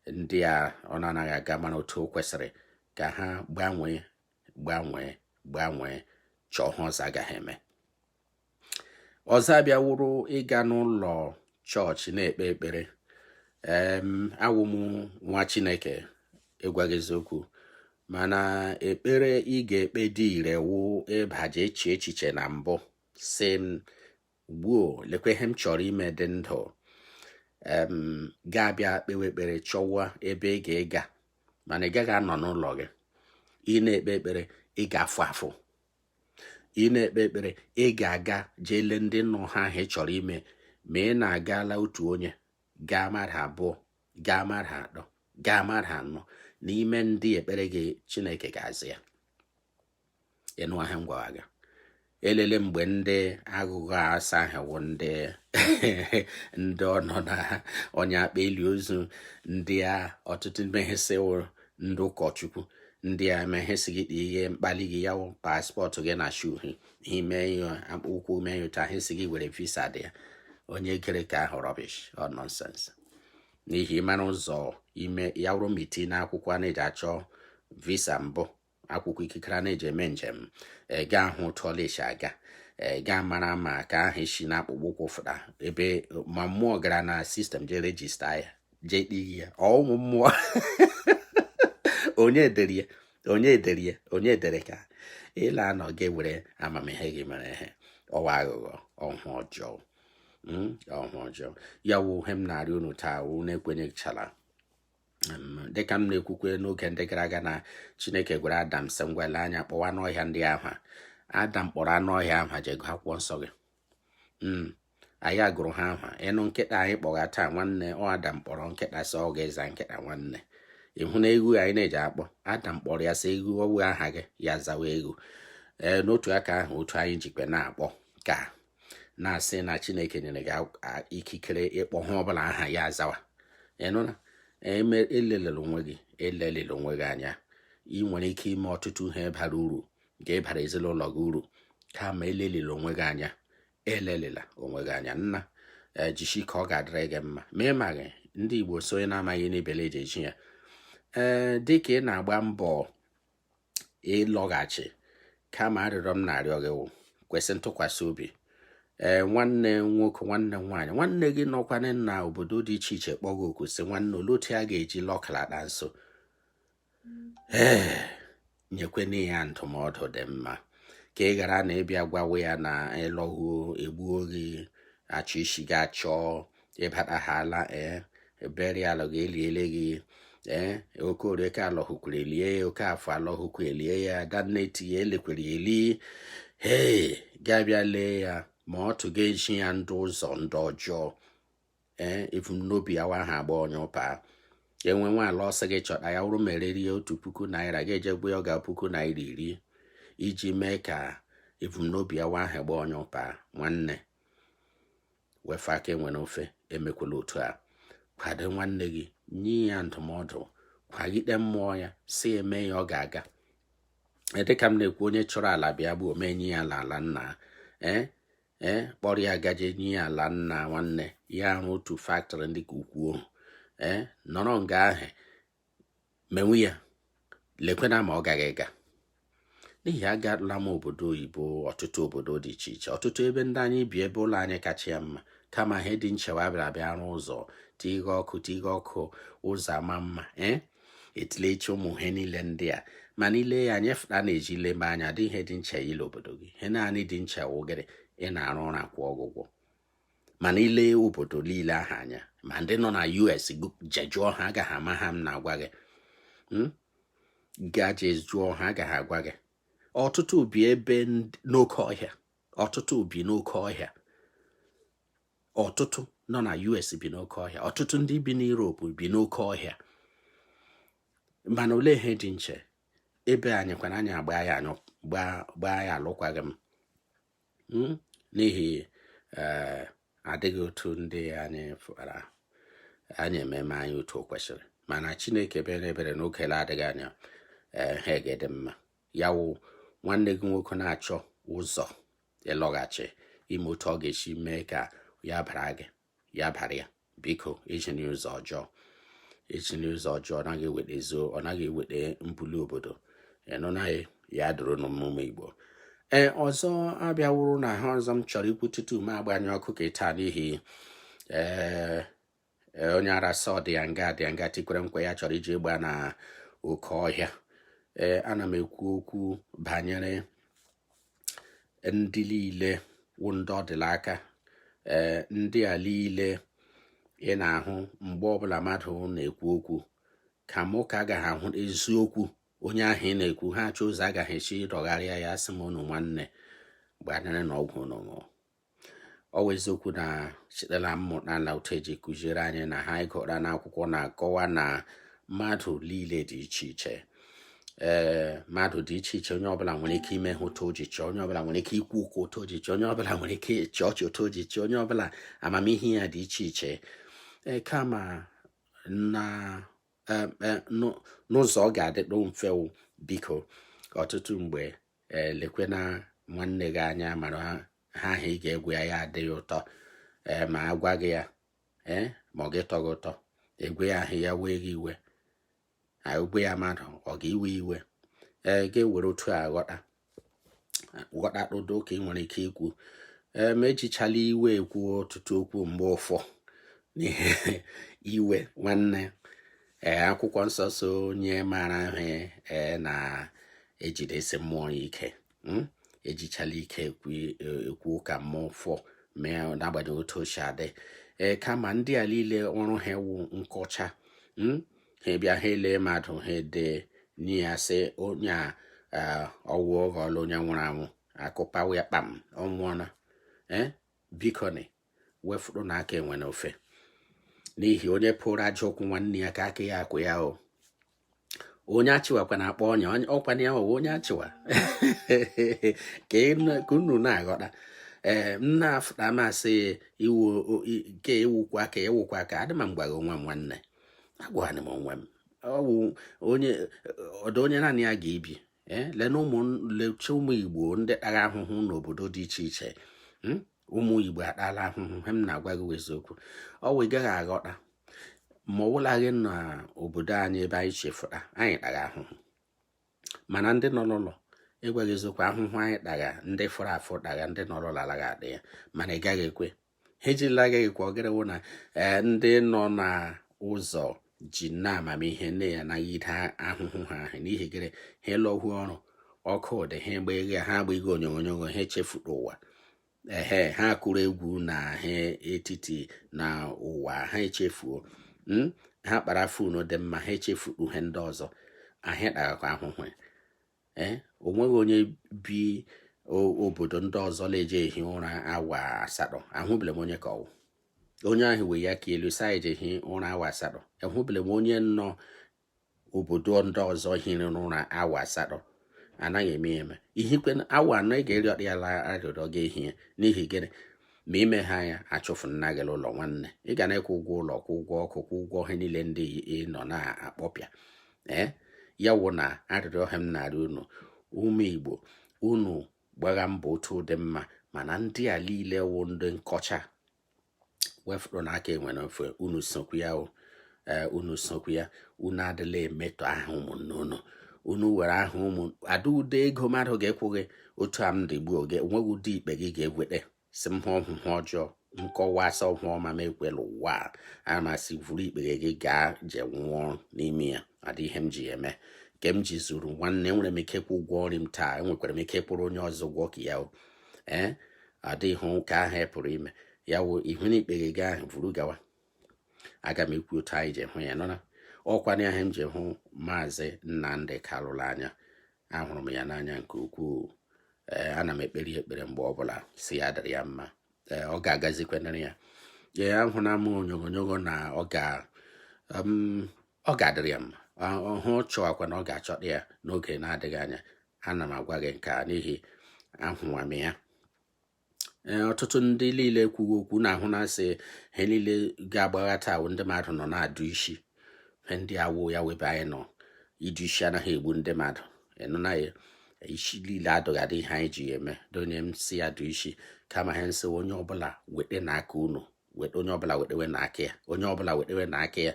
ndị a ọ na-anaghị aga mara otu o kwesịrị ka ha gbanwee, gbanwee, gbanwee, chọọ ha ọzọ agaghị eme ọzọ. Abịa wụrụ ịga n'ụlọ chọọchị na-ekpe ekpere. Awụ m nwa Chineke, ịgwa gị eziokwu, mana ekpere ị ga-ekpe dị ire wụ ịbaje eche echiche na mbụ, sị m gbuo, lekwa ihe m chọrọ ime dị ndụ em ga-abịa kpewe ekpere, chọwa ebe ị ga-ịga, mana ị gaghị anọ n'ụlọ gị. Ị na-ekpe ekpere, ị ga-afụ afụ. Ị na-ekpe ekpere, ị ga-aga jee lee ndị nọ ha ahụ ị chọrọ ime. Ma ị na-agala otu onye, gaa mmadụ 2, gaa mmadụ 3, gaa mmadụ 4 n'ime ndị ekpere gị, Chineke ga-aza ya. Ịnụ ahụ m gwara gị, elele mgbe ndị aghụghọ asa ahụ wụ ndị ọ nọ na onye akpa eli ozu, ndị a ọtụtụ mmehie wụ ndị ụkọchukwu, ndị a mehie gị ihe mkpali gị ya wụ passport gị na shoe ime ihe akpụkpọ ụkwụ mee ya otu ahụ si gị were visa dị ya. Onye kere ka ahụ rubbish or nonsense, n'ihi ịmara ụzọ ime ya wụrụ ma itinye n'akwụkwọ a na-eji achọ visa mbụ, akwụkwọ ikikere a na-eji eme njem, gaa hụ otu ọlaechi aga, gaa mara ma ka ahụ isi na akpụkpọ ụkwụ fụta ebe ma mmụọ gara na system jee register ya, jee kpee ya. Ọ ụmụ mmụọ, onye dere ya? Onye dere ya? Onye dere ka ịla anọ gị were amamihe gị mere ihe ọwa aghụghọ ọhụ ọjọọ, ọhụ ọjọọ. Ya wụ ihe m na-arịọ unu taa. Unu ekwenyechala dịka m na-ekwukwe n'oge ndị gara aga na Chineke gwara Adam sị, "Ngwale anya kpọwa anụ ọhịa ndị ahụ." Adam kpọrọ anụ ọhịa ahụ jee gụọ akwụkwọ nsọ gị. Anyị agụrụ ha ahụ. Ịnụ nkịta anyị kpọga taa, nwanne, ọ Adam kpọrọ nkịta sị ọ ga-eza nkịta. Nwanne, ịhụ na egwu anyị na-eji akpọ, Adam kpọrọ ya sị, "Egwu ọwụ aha gị," ya zawa egwu. Ee, n'otu aka ahụ, otu anyị jikwe na-akpọ ka na-asị na Chineke nyere gị ikikere ịkpọ ha ọbụla aha, ya azawa. Ịnụna elelele onwe gị, elelele onwe gị anya. Ị nwere ike ime ọtụtụ ihe bara uru. Ga-ebara ezinụlọ gị uru. Kama elelila onwe gị anya, elelila onwe gị anya. Nna, jishi ka ọ ga-adịrị gị mma. Ma ị maghị, ndị Igbo so onye na-amaghị n'ibele eji eji ya. Ee, dịka ị na-agba mbọ ịlọghachi, kama arịrịọ m na-arịọ gị wụ kwesị ntụkwasị obi. Ee, nwanne nwoke, nwanne nwaanyị, nwanne gị nọkwana na obodo dị iche iche kpọọ gị oku, sị, "Nwanne, olee otu a ga-eji lọkalata nso?" Ee, nyekwana ya ndụmọdụ dị mma, ka ị ghara na ịbịa gwawa ya na ịlọhuo, egbuo gị, achọ isi gị, achọ ịbataghala. Ee, burial gị, eliele gị. Ee, okoreke alọhukwere elie ya, oke afọ alọhukwa elie ya, adanne ya elekwere ya eli. Hee, ga-abịa lee ya ma ọ tụ ga-eji ya ndị ụzọ ndị ọjọọ. Ee, ebumnobi ya wa ha agba onye ụpa enwe nwa ala ọsọ gị chọta ya wụrụ mereri ya ₦1,000, ga-eje gbuo ya, ọ ga ₦10,000 iji mee ka ebumnobi ya wa ahụ gba onye ụpa. Nwanne, wefe aka enwe n'ofe, emekwala otu a. Kwado nwanne gị, nye ya ndụmọdụ, kwagide mmụọ ya, si eme ya, ọ ga-aga. Dịka m na-ekwu, onye chọrọ ala bịa bụ omenye ya ala, ala nna. Ee, kpọrọ ya gaje nye ya ala nna. Nwanne ya arụ otu factory ndị ka ukwuu. Ee, nọrọ nga ahụ menwe ya, lekwena ma ọ gaghị ịga. N'ihi agatụla m obodo oyibo, ọtụtụ obodo dị iche iche, ọtụtụ ebe ndị anyị bi, ebe ụlọ anyị kacha ya mma, kama ihe dị nchewa bịara bịa arụ ụzọ, tighe ọkụ, tighe ọkụ, ụzọ ama mma. Ee, etilechi ụmụ ihe niile ndị a, mana ile ya anya fụta na-eji lebe anya dị ihe dị nche ile obodo gị. Ihe naanị dị nche wụgịrị ị na-arụ ụra kwụọ ọgwụgwọ. Mana ile obodo niile ahụ anya, ma ndị nọ na US, jejụọ ha, agaghị ama ha m na-agwa gị. Gaa jee jụọ ha, agaghị agwa gị. Ọtụtụ bi ebe n'oke ọhịa, ọtụtụ bi n'oke ọhịa, ọtụtụ nọ na US bi n'oke ọhịa, ọtụtụ ndị bi n'Europe bi n'oke ọhịa. Mana olee ihe dị nche ebe anyị kwana anyị agba ya anyụ gbaa ya alụkwaghị m? N'ihi adịghị otu ndị anyị fụara anyị ememe anyị otu o kwesịrị. Mana Chineke bere ebere, n'oge la-adịghị anya, ee, ha ga-edị mma. Ya wụ, nwanne gị nwoke na-achọ ụzọ ịlọghachi, ime otu ọ ga-esi mee ka ya bara gị, ya bara ya, biko ejina ụzọ ọjọọ, ejina ụzọ ọjọọ. Ọ naghị eweta ezo, ọ naghị eweta mbuli obodo. Ịnụnaghị ya dụrụ n'omume Igbo. Ee, ọzọ abịawuru na ha ọzọ m chọrọ ikwu tutu m agbanye ọkụ ka taa, n'ihi ee, onye ara sọ dị ya nga dị ya nga tikwere nkwa ya chọrọ iji gba na oke ọhịa. Ee, ana m ekwu okwu banyere ndị niile wụ ndị ọdịla aka. Ee, ndị a niile ị na-ahụ, mgbe ọbụla mmadụ na-ekwu okwu ka mụ ka agaghị ahụ eziokwu onye ahụ ị na-ekwu, ha achọ ụzọ agaghị esi rọgharịa ya. Sị m unu, nwanne, gbanarị na ọgwụ unu ṅụọ. Ọ wụ eziokwu na sitela mmụta na otu eji kụziere anyị na ha ịgụra n'akwụkwọ na-akọwa na mmadụ niile dị iche iche. Ee, mmadụ dị iche iche. Onye ọbụla nwere ike ime ha otu o ji chọọ, onye ọbụla nwere ike ikwu ụka otu o ji chọọ, onye ọbụla nwere ike ịchị ọchị otu o ji chọọ, onye ọbụla amamihe ya dị iche iche. Ee, kama na n'ụzọ ọ ga-adịkpọ mfe, biko, ọtụtụ mgbe, ee, lekwe na nwanne gị anya, mara ha ahụ ị ga-egwu ya, ya adịghị ụtọ. Ee, ma agwa gị ya, ee, ma ọ ga-ịtọ gị ụtọ, egwe ya ahụ ya wee gị iwe, egwe ya mmadụ ọ ga-iwe iwe. Ee, ga-ewere otu a ghọta ghọta ụdọ ka ị nwere ike ikwu. Ee, ma ejichala iwe ekwu ọtụtụ okwu mgbe ụfọ, n'ihi iwe, nwanne. Ee, akwụkwọ nsọ so onye maara ihe ee na-ejidesi mmụọ ya ike. Ejichala ike ekwu ụka mmụọ ụfọ mee, n'agbanyeghị otu o si adị. Ee, kama ndị a niile ọrụ ha ewu nkọcha, Ha bịa, ha ele mmadụ, ha ede nye ya, sị onye a ọwụ ọghọọla onye nwụrụ anwụ, akụpawa ya kpam, ọ nwụọla. Ee, biko ni, wefụrụ na aka enwe n'ofe, n'ihi onye pụrụ ajọ ụkwụ nwanne ya ka aka ya akwụ ya o. Onye achịwakwa na-akpọ ọnya ọkwana ya ọwụ onye achịwa ka unu na-aghọta. Ee, m na-afụta masị iwu nke ewukwa ka ewukwa ka adị ma m gwaghị onwe m, nwanne, agwaghị m onwe m. Ọwụ onye ọdụ onye naanị ya ga-ebi. Ee, lena ụmụ, leche ụmụ Igbo ndị tara ahụhụ n'obodo dị iche iche. Ụmụ Igbo atala ahụhụ. Ihe m na-agwa gị eziokwu, ọ wụ ị gaghị aghọta ma ọ wụla gị na obodo anyị ebe anyị chefụta anyị tara ahụhụ. Mana ndị nọ n'ụlọ, ịgwa gị eziokwu, ahụhụ anyị tara, ndị fọrọ afọ tara, ndị nọ n'ụlọ alaghị adị ya. Mana ị gaghị ekwe ha ejirila gị ekwe. Ọgịrịwụ na ee, ndị nọ na ụzọ ji na amamihe nne ya nagide ahụhụ ha ahụ. N'ihi gịnị? Ha ịlọhụ ọrụ ọkụ dị ha egbe ha agba ego onyonyo, ha echefuru ụwa. Ehe, ha kụrụ egwu na ha etiti na ụwa, ha echefuo. Ha kpara phone dị mma, ha echefuru ihe ndị ọzọ. Ahịa tarakwa ahụhụ. Ee, o nweghị onye bi obodo ndị ọzọ na-eje ehi ụra awa 8. Ahụbele m onye ka ọwụ onye ahụ wee ya ka elu sa eje ehi ụra awa 8. Ahụbele m onye nọ obodo ndị ọzọ hiri ụra awa 8. Anaghị eme ya eme. Ihikwe awa 4 ị ga-eri ọkpa ya la arịrịọ gị ehihie. N'ihi gịnị? Ma ime ha ya achụfụ nna gị n'ụlọ. Nwanne, ị ga na-ekwụ ụgwọ ụlọ, kwụ ụgwọ ọkụ, kwụ ụgwọ ihe niile ndị ị nọ na-akpọpịa. Ee, ya wụ na arịrịọ ha m na-arịọ unu, ụmụ Igbo, unu gbagha mbọ otu dị mma. Mana ndị a niile wụ ndị nkọcha wefụrụ n'aka enwe n'ofe. Unu sokwu ya o. Ee, unu sokwu ya. Unu adịla emetọ aha ụmụnne unu. Unu were aha ụmụ ada ụdị ego mmadụ ga-ekwụ gị otu a m dị gbuo gị. Onweghị ụdị ikpe gị ga-eweta si m hụ ọhụhụ ọjọọ nkọwa asa ọhụ ọma m ekwela ụwa a. Ana m asị vuru ikpere gị gaa jee nwụọ n'ime ya. Adị ihe m ji eme nke m ji zuru. Nwanne, enwere m ike kwụ ụgwọ nri m taa, enwekwara m ike kwụrụ onye ọzọ ụgwọ ka ya o. Ee, adịghị nke ahụ ị pụrụ ime ya wụ ihu na ikpere gị ahụ vuru gawa. Aga m ekwu otu anyị ji hụ ya nọ na ọkwa na ahụ m ji hụ Maazị Nnamdi Kalụ anya. Ahụrụ m ya n'anya nke ukwuu. Ee, ana m ekpere ya ekpere mgbe ọbụla, si ya dịrị ya mma. Ee, ọ ga-agazikwanere ya. Ee, ahụna m onyonyo na ọ ga-adịrị ya mma. Ọhụ chọwakwa na ọ ga-achọta ya n'oge na-adịghị anya. Ana m agwa gị nke a n'ihi ahụwa m ya. Ee, ọtụtụ ndị niile kwughị okwu na-ahụ na asị ha niile ga-agbagha taa wụ ndị mmadụ nọ na-adụ isi. Ihe ndị awụ ya webe anyị nọ ịdụ isi anaghị egbu ndị mmadụ. Ịnụ na ya isi niile adụghị adị ihe anyị ji ya eme. Onye m si ya dụ isi kama ha nsị onye ọbụla wete n'aka unu wete, onye ọbụla wetewe n'aka ya, onye ọbụla wetewe n'aka ya,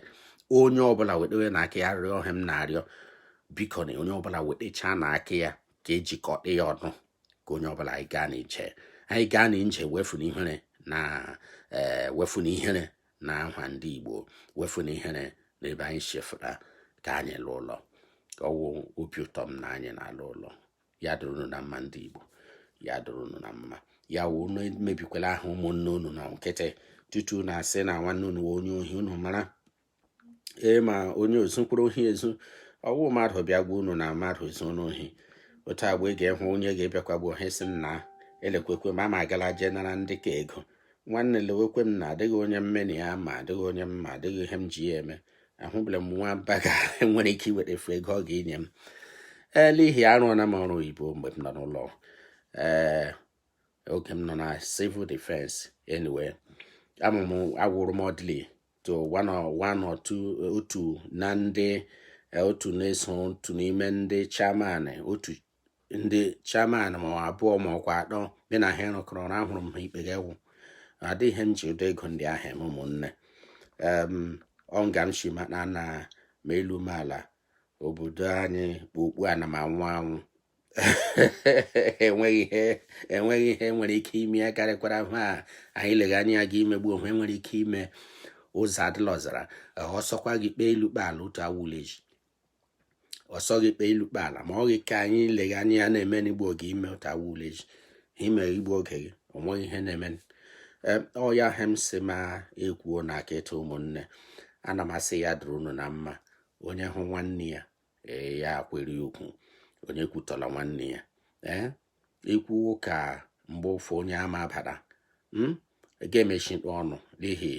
onye ọbụla wetewe n'aka ya. Arịrịọ ha m na-arịọ, biko, na onye ọbụla wetechaa n'aka ya ka ejikọta ya ọnụ, ka onye ọbụla anyị gaa n'ije, anyị gaa n'ije wefu n'ihere na ee, wefu n'ihere na aha ndị Igbo, wefu n'ihere n'ebe anyị chefura ka anyị lụọ ụlọ. Ka ọ wụ obi ụtọ m na anyị na-alụ ụlọ. Ya dịrị unu na mma, ndị Igbo, ya dịrị unu na mma. Ya wụ unu emebikwala aha ụmụnne unu na nkịtị tutu na asị na nwanne unu wụ onye ohi. Unu mara ee, ma onye ozu mkpụrụ ohi ezu ọwụ mmadụ bịa gwa unu na mmadụ ezu n'ohi otu agba ị ga-ehụ onye ga-ebịakwa gbuo ha sị m na elekwekwe ma ama agala jee nara ndị ka ego. Nwanne, lewekwe m na adịghị onye mmeni ya ma adịghị onye mma, adịghị ihe m ji ya eme. Ahụbele m nwa baga nwere ike iweta efu ego ọ ga-enye m. Ee, n'ihi arụọna m ọrụ oyibo mgbe m nọ n'ụlọ. Ee, oge m nọ na civil defense. Anyway, amụ m awụrụ m orderly to one or two, otu na ndị otu na-eso otu n'ime ndị chairman, otu ndị chairman ma ọ abụọ ma ọkwa atọ dị na ha rụkọrọ ọrụ. Ahụrụ m ha ikpe ga-ewu adịghị m ji ụdọ ego ndị ahụ eme. Ụmụnne em, ọ nga m si mata na ma elu m ala obodo anyị bụ okpu ana m anwụ anwụ. Enweghị ihe nwere ike ime ya karịkwara ha anyị legha anya ya ga imegbu onwe nwere ike ime ụzọ adịla ọzara. Ọsọkwa gị kpee elu kpee ala otu awụleji ọsọ gị kpee elu kpee ala ma ọ gị ka anyị legha anya ya na-eme n'igbu oge ime otu awụleji ime igbu oge gị. Onweghị ihe na-eme. Ọ ya he m si ma ekwuo na akịta. Ụmụnne, ana m asị ya dịrị unu na mma. Onye hụ nwanne ya, ee, ya kwere ukwu. Onye kwutọla nwanne ya, ee, ikwu ụka mgbe ụfọ onye ama abara ga-emechi ọnụ n'ihi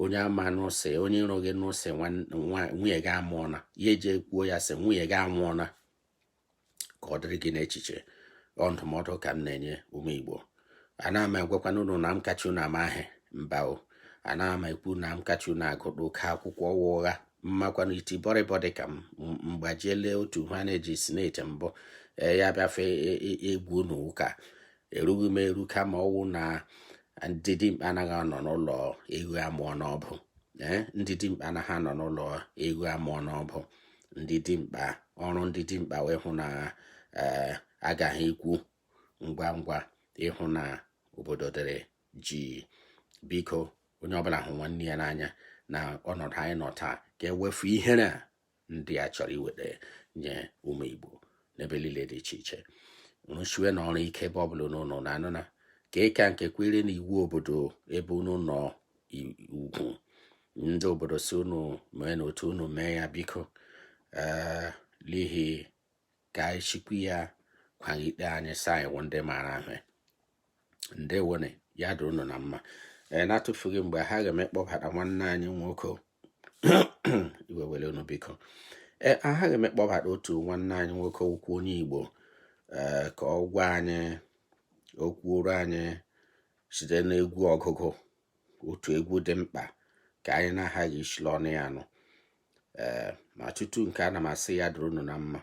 onye ama n'ụsị onye iro gị n'ụsị nwunye gị amụọna ya eje kwuo ya sị nwunye gị anwụọna ka ọ dịrị gị n'echiche. Ọ ndụmọdụ ka m na-enye ụmụ Igbo. Ana m agwakwana unu na m kacha unu ama ahịa mba o. Ana m ekwu na m kacha unu agụta oke akwụkwọ ọwa ụgha. Mmakwanụ iti bọrịbọ dị ka m mgbajiele otu ha na-eji sineti mbụ. Ee, ya bịafe egwu unu ụka erughị m eru, kama ọwụ na ndị dimkpa anaghị anọ n'ụlọ ewu amụọ n'ọbụ. Ee, ndị dimkpa anaghị anọ n'ụlọ ewu amụọ n'ọbụ. Ndị dimkpa, ọrụ ndị dimkpa wee hụ na ee agaghị ikwu ngwa ngwa ịhụ na obodo dịrị ji. Biko, onye ọbụla hụ nwanne ya n'anya na ọnọdụ anyị nọ taa ka ewefu ihere a ndị a chọrọ iweta nye ụmụ Igbo n'ebe niile dị iche iche. Rụsiwe na ọrụ ike ebe ọbụla unu nọ na anụ na ka ịka nke kwere na iwu obodo ebe unu nọ ugwu ndị obodo si unu mee na otu unu mee ya. Biko, ee, n'ihi ka anyị chịkwa ya kwagide anyị sị anyị wụ ndị maara ahụ. Ndewone, ya dịrị unu na mma. Ee, na-atụfughị mgbe ha ga-eme kpọbata nwanne anyị nwoke iwe were unu. Biko, ee, ha ga-eme kpọbata otu nwanne anyị nwoke okwu onye Igbo, ee, ka ọ gwa anyị okwuoro anyị site n'egwu ọgụgụ, otu egwu dị mkpa ka anyị na-aghaghị isila ọnụ ya anụ. Ee, ma tutu nke ana m asị ya dịrị unu na mma.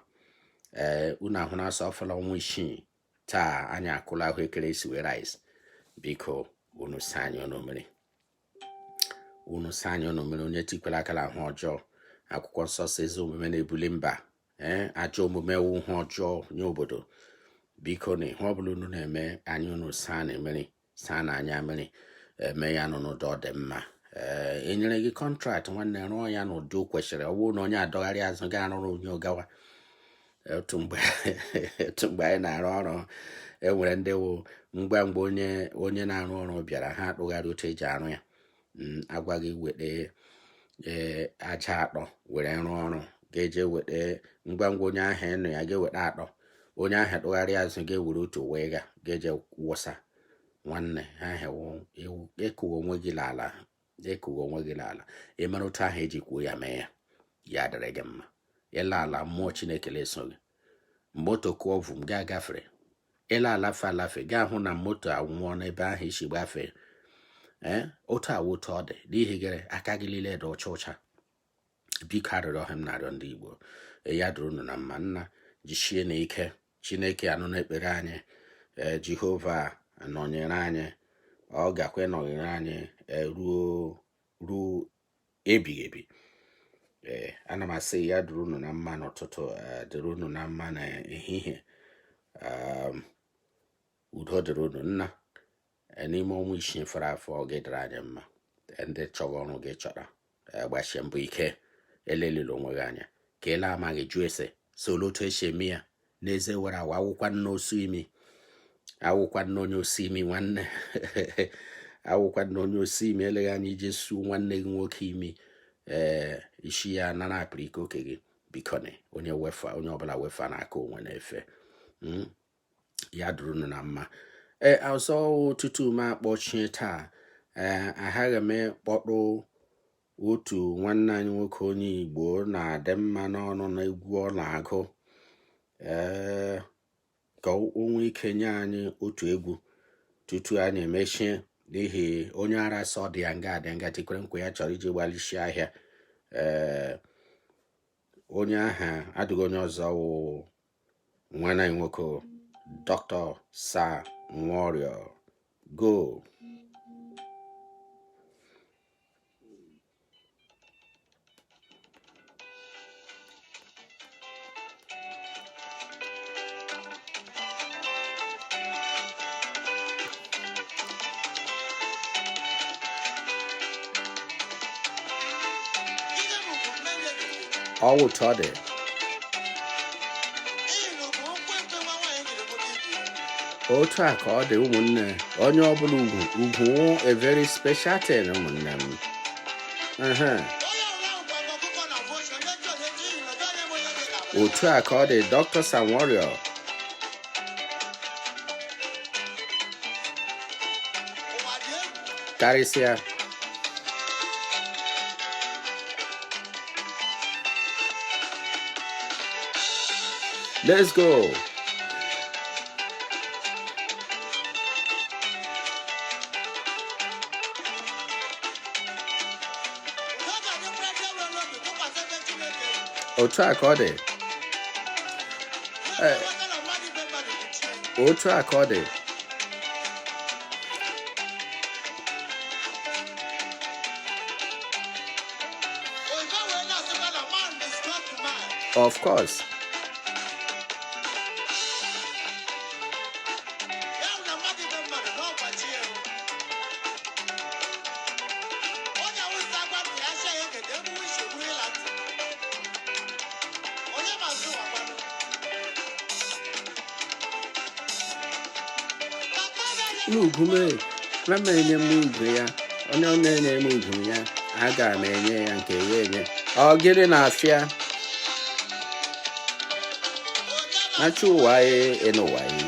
Ee, unu ahụ na asọ ọfọla ọnwa 6 taa anyị akụla ahụekere esi wee rice. Biko, unu saa anyị ọnụ mmiri, unu saa anyị ọnụ mmiri. Onye tikwela akala ahụ ọjọọ, akwụkwọ nsọ si ezi omume na-ebuli mba. Ee, ajọ omume wụ ihe ọjọọ nye obodo. Biko, na ihe ọbụla unu na-eme anyị, unu saa na mmiri, saa na anya mmiri, eme ya nụ n'ụdị ọ dị mma. Ee, enyere gị contract, nwanne, rụọ ya n'ụdị o kwesịrị. Ọ bụrụ na onye adọgharị azụ ga arụrụ onye gawa. Otu mgbe anyị na-arụ ọrụ, e nwere ndị wụ ngwa ngwa onye na-arụ ọrụ bịara, ha atụgharị otu eji arụ ya. Agwa gị weta ee aja atọ were rụọ ọrụ, ga-eje weta. Ngwa ngwa onye ahụ ịnụ ya ga-eweta atọ, onye ahụ tụgharị azụ ga-ewere otu wee ga ga-eje wụsa. Nwanne, ha ahụ ịkụwa onwe gị n'ala, ịkụwa onwe gị n'ala. Ị mara otu ahụ eji kwuo ya mee ya, ya dịrị gị mma. Ịla ala mmụọ Chineke na-eso gị. Moto kụọ vum gaa gafere, ịla alafe alafe gaa hụ na moto anwụọ n'ebe ahụ isi gbafee. Ee, otu awụ otu ọ dị n'ihi gịrị aka gị niile dị ụcha ụcha. Biko, arịrịọ ha m na-arịọ ndị Igbo, ya dịrị unu na mma. Nna, jisie na ike. Chineke anụ n'ekpere anyị. Ee, Jehova nọnyere anyị, ọ gakwa nọnyere anyị ruo ebighị ebi. Ee, ana m asị ya dịrị unu na mma n'ụtụtụ, dịrị unu na mma n'ehihie. Udo dịrị unu. Nna, n'ime ọnwa 6 fọrọ afọ, ọ ga-edere anyị mma. Ndị chọrọ ọrụ gị chọrọ, gbachie mbọ ike, elelila onwe gị anya. Ka ele amaghị, jụọ ese solo otu esi eme ya n'eze were awa. Awụkwa nne osu imi, awụkwa nne onye osu imi, nwanne, awụkwa nne onye osu imi. Eleghị anya ije suo nwanne gị nwoke imi, ee, isi ya nara apịrịko oke gị. Bikoni, onye wefa, onye ọbụla wefa n'aka onwe na-efe. Ya dụrụ unu na mma. Ee, ọzọ, tutu m akpọchie taa, ee, aghaghị m ịkpọtụ otu nwanne anyị nwoke onye Igbo na-adị mma n'ọnụ na egwu ọ na-agụ, ee, ka o nwee ike nye anyị otu egwu tutu anyị emechie, n'ihi onye ara sọ dị ya nga dị nga tikwere nkwa ya chọrọ iji gbalịsie ahịa. Ee, onye aha adịghị onye ọzọ wụ nwanne anyị nwoke Dr. Sam Nworio. Go. Ọwụ otu ọ dị. Otu a ka ọ dị, ụmụnne. Onye ọbụla ugwu ugwu a very special thing, ụmụnne m. Otu a ka ọ dị. Dr. Sam Warrior. Karịsịa let's go. Otu a ka ọ dị. Ee, otu a ka ọ dị. Of course. N'ugwu m, mama enye m ugwu ya. Onye ọ na-enye m ugwu ya, aga m enye ya nke ya enye. Ọ gịnị na-afịa? Achụ ụwa e n'ụwa e.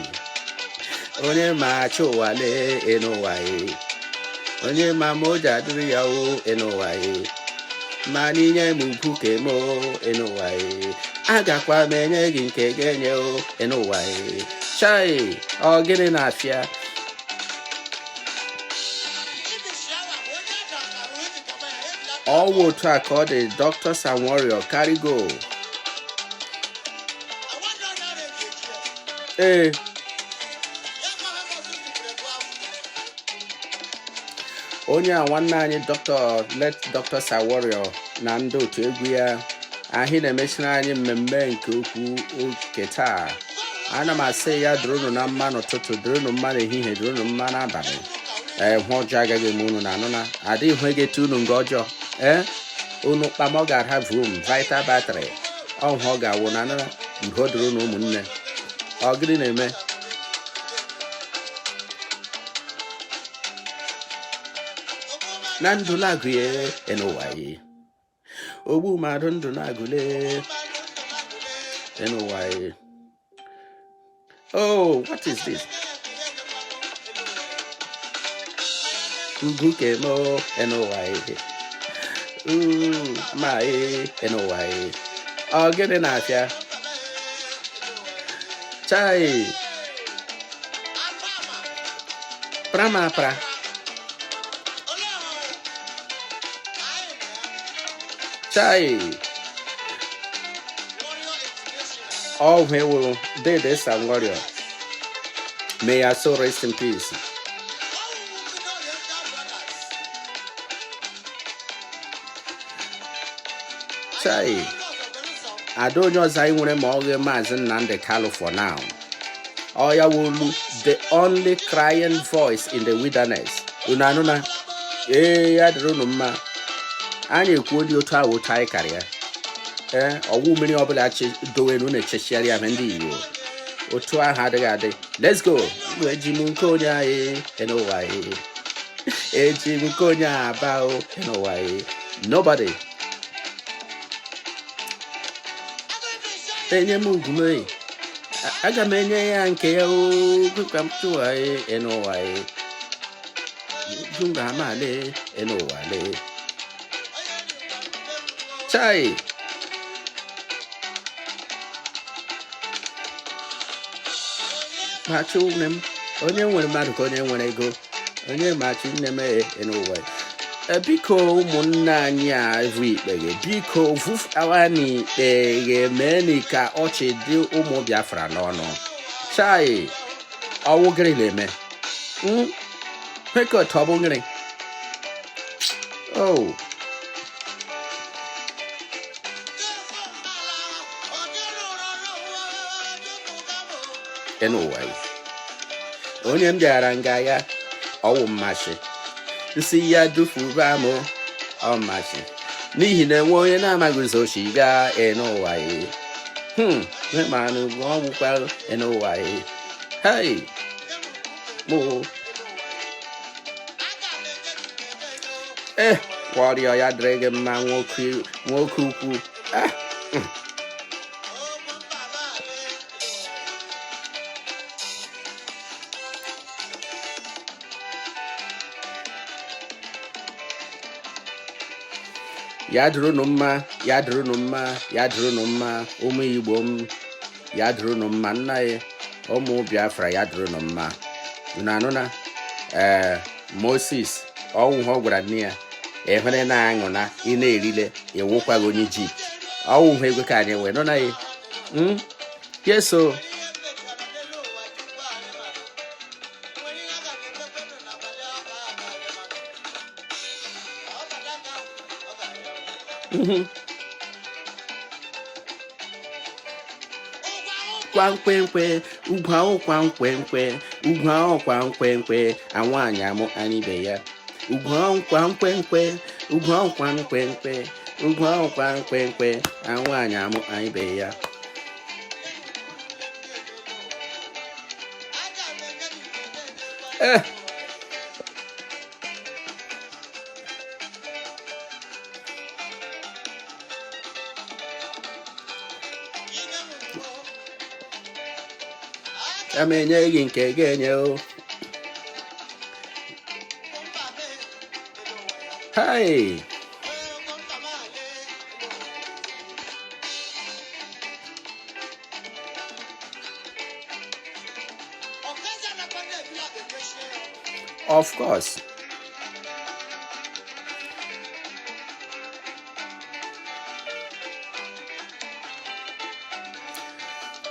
Onye ma achụ ụwa lee e n'ụwa e. Onye ma ma o ji adịrị ya o e n'ụwa e. Ma n'inye m ugwu ka eme o e n'ụwa e. Agakwa m enye gị nke ga-enye o e n'ụwa e. Chai, ọ gịnị na-afịa? Ọwụ otu a ka ọ dị. Dr. Sam Warrior, carry go. Ee, onye a nwanne anyị Dr. late Dr. Sam Warrior na ndị otu egwu ya ahị na-emechiri anyị mmemme nke ukwu oke taa. Ana m asị ya dịrịnụ na mma n'ụtụtụ, dịrịnụ mma n'ehihie, dịrịnụ mma n'abalị. Ee, hụ ọjọọ agaghị eme unu na anụna adịghị hụ ga-ete unu nga ọjọọ. Ee, unu kpam ọ ga-ara vum vital battery ọhụ ọ ga-awụ na anụna. Udo dịrị unu ụmụnne. Ọ gịnị na-eme na ndụ na-agụ ya n'ụwa ya? Ogbu mmadụ ndụ na-agụle n'ụwa ya. Oh, what is this? Ugwu kemo n'ụwa ya. Ma e n'ụwa ya. Ọ gịnị na-afịa? Chai, pramapra. Chai, ọhụ ewu dede Sam Warrior, may your soul rest in peace. Chai, ada onye ọzọ anyị nwere ma ọ ghe Maazị Nnamdi Kanu for now. Ọ ya wolu the only crying voice in the wilderness. Unu anụna? Ee, ya dịrị unu mma. Anyị ekwuo dị otu ahụ otu anyị karịa ya. Ee, ọwụ mmiri ọbụla dowenu unu echechigharị ya. Ndị Igbo, otu ahụ adịghị adị. Let's go. Eji m nke onye anyị n'ụwa anyị, eji m nke onye aba o n'ụwa anyị. Nobody enye m ugwu m, aga m enye ya nke ya o. Ka m tụwa anyị n'ụwa anyị junga amale n'ụwa le. Chai, machi nne m. Onye nwere mmadụ ka onye nwere ego. Onye machi nne m n'ụwa. Biko, ụmụnne anyị a bụ ikpeghe, biko vufawa n'ikpeghe, meeni ka ọchị dị ụmụ Biafra n'ọnụ. Chai, ọwụ gịnị na-eme? Pekọt, ọ bụ gịnị? Oh, n'ụwa onye m bịara nga ya ọwụ mmasị nsị ya dufuba m ọmasị n'ihi na enwe onye na-amaghị ụzọ si bịa n'ụwa ya. Manụ ọgwụkwa n'ụwa ya. Hei, mụ ee warrior, ya dịrị gị mma, nwoke nwoke ukwu. Eh, ya dịrị unu mma, ya dịrị unu mma, ya dịrị unu mma, ụmụ Igbo m. Ya dịrị unu mma, nna ya, ụmụ Biafra, ya dịrị unu mma. Unu anụna? Ee, Moses ọnwụ ha ọ gwara nne ya ịhụrụ na-aṅụ na ị na-erile ịwụkwaghị onye Ijipt. Ọwụ hụ egwe ka anyị wee nọ na ya. Yes o. Kwa nkwenkwe ugwu ahụ, kwa nkwenkwe ugwu ahụ, kwa nkwenkwe anwaanyị amụ anyị ibe ya. Ugwu ahụ kwa nkwenkwe ugwu ahụ, kwa nkwenkwe ugwu ahụ, kwa nkwenkwe anwaanyị amụ anyị ibe ya. Eh, ama enye gị nke ga-enye o. Hi. Of course.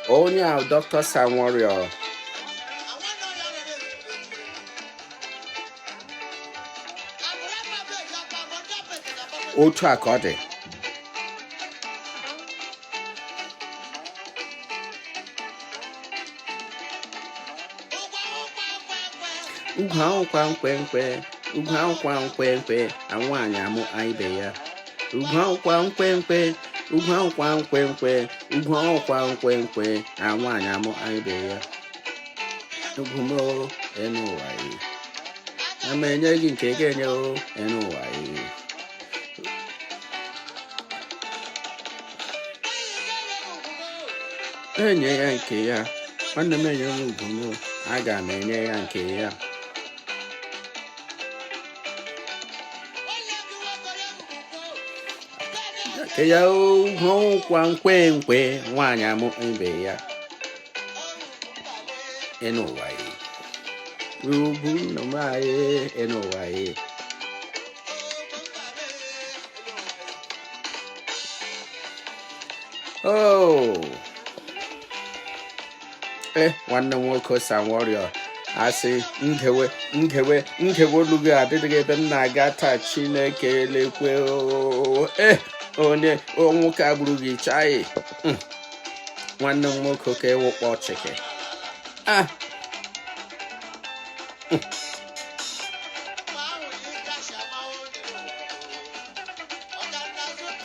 Onye a Dr. Sam Warrior. Otu a ka ọ dị. Ugwu ahụ kwa nkwenkwe ugwu ahụ, kwa nkwenkwe anwaanyị amụ anyị ibe ya. Ugwu ahụ kwa nkwenkwe ugwu ahụ, kwa nkwenkwe ugwu ahụ, kwa nkwenkwe anwaanyị amụ anyị ibe ya. Ugwu m o, enu ụwa ye. Ama enye gị nke ga-enye o, enu ụwa ye. Enye ya nke ya. Nwanne m, enye m ugwu m o, aga m enye ya nke ya. Nke ya. Ugwu kwa nkwenkwe nwaanyị amụ ibe ya, enu ụwa ye. Ugwu nnụnụ anyị, enu ụwa ye. Oh, eh, nwanne m nwoke Sam Warrior asị ngewe ngewe ngewe olu gị adịdịghị ebe m na-aga taa. Chineke elekwe oo. Eh, onye nwoke agburu gị chai. Nwanne m nwoke ka ịwụkpọ chike. Ah,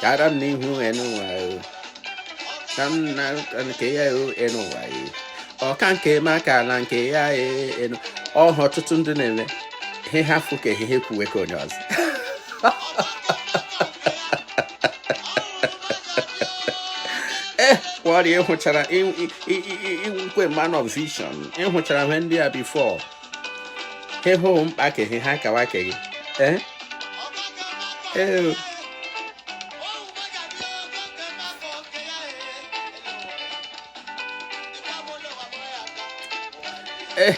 gara m n'ihu enu ụwa o. Ka m na nke ya o, enu ụwa e. Ọka nke m akala nke ya e, enu ọhụ. Ọtụtụ ndị na-eme ihe ha fụ ka ihe kwuwe ka onye ọzọ. Eh, warrior, ịhụchara iwukwe man of vision, ịhụchara ihe ndị a before. Ha hụ mkpa kehe ha kawa keghị. Eh, ee. Eh,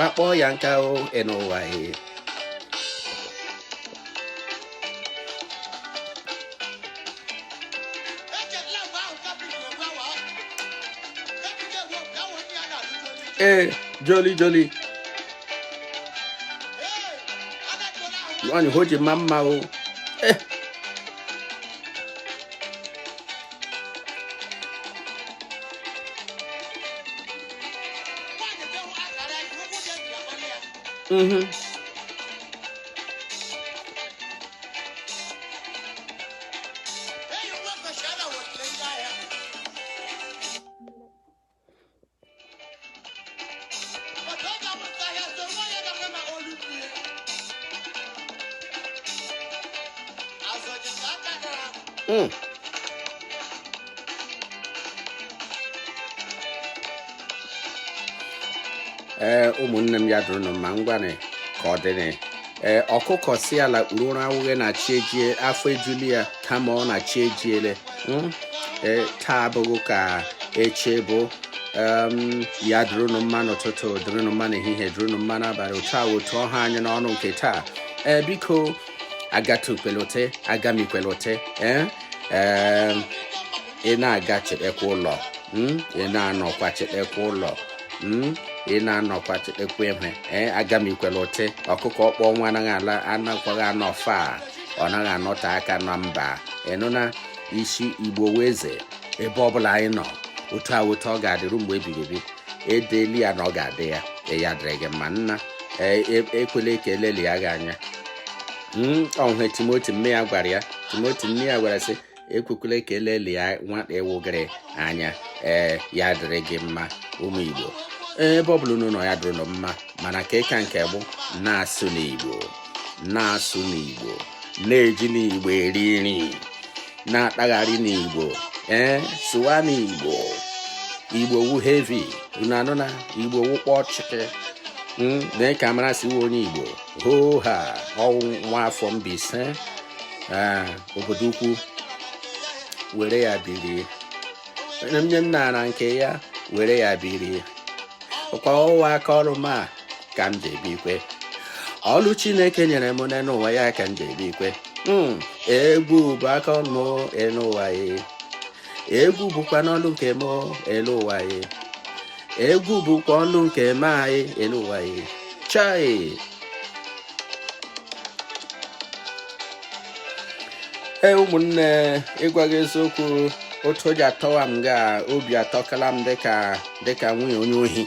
akpọ ya nka o, n'ụwa e. Ee, jolly jolly nwaanyị ho ji ma mma o. Eh, Ee, ụmụnne m, ya dụrụnụ mma. Ngwanị, ka ọ dịrị. Ee, ọkụkọ si ala kpuru ụra awụghị na chi ejie afọ ejuli ya, kama ọ na chi ejiele. Ee, taa abụghị ka echi bụ. Ya dụrụnụ mma n'ụtụtụ, dụrụnụ mma n'ehihie, dụrụnụ mma n'abalị. Otu a otu ọha anyị n'ọnụ nke taa. Ee, biko. Agatukwelute, agamikwelute. Ee ee, ị na-aga, chetekwa ụlọ. Ị na-anọkwa, chetekwa ụlọ. Ị na-anọkwa, chetekwa ihe. Ee, agamikwelute. Ọkụkọ ọkpọ nwa anaghị ala, anakwaghị anọ fa, ọ naghị anọte aka na mba. Ịnụ na isi Igbo weze ebe ọbụla anyị nọ, otu a otu ọ ga-adịru mgbe ebighị ebi. Edeli ya na ọ ga-adị ya. Ya dịrị gị mma, nna. Ekwela ka eleli ya gị anya. Ọhụ Timoti nne ya gwara ya, Timoti nne ya gwara sị, ekwekwela ka eleli ya nwata ewugịrị anya. Ee, ya dịrị gị mma, ụmụ Igbo, ebe ọ bụla unu nọ, ya dịrị unu mma. Mana ka ịka nke bụ na-asụ n'Igbo, na-asụ n'Igbo, na-eji n'Igbo eri nri, na-akpagharị n'Igbo. Ee, sụwa n'Igbo. Igbo wu heavy. Unu anụ na Igbo wu kpọchịkị. Mee ka mara si wu onye Igbo hoo ha. Ọwụ nwa afọ Mbaise, obodo ukwu, were ya biri. Onye m nara nke ya, were ya biri. Kwa ọwa aka ọrụ m a ka m ji ebikwe. Ọlụ Chineke nyere m n'ụwa ya ka m ji ebikwe. Egwu bụ aka ọrụ m elu ụwa ya. Egwu bụkwa n'ọlụ nke m elu ụwa ya. Egwu bụkwa ọlụ nke m anyị elu ụwa ya. Chai! Ee, ụmụnne, ịgwa gị eziokwu, otu o ji atọwa m ga obi atọkala m dịka nwunye onye ohi.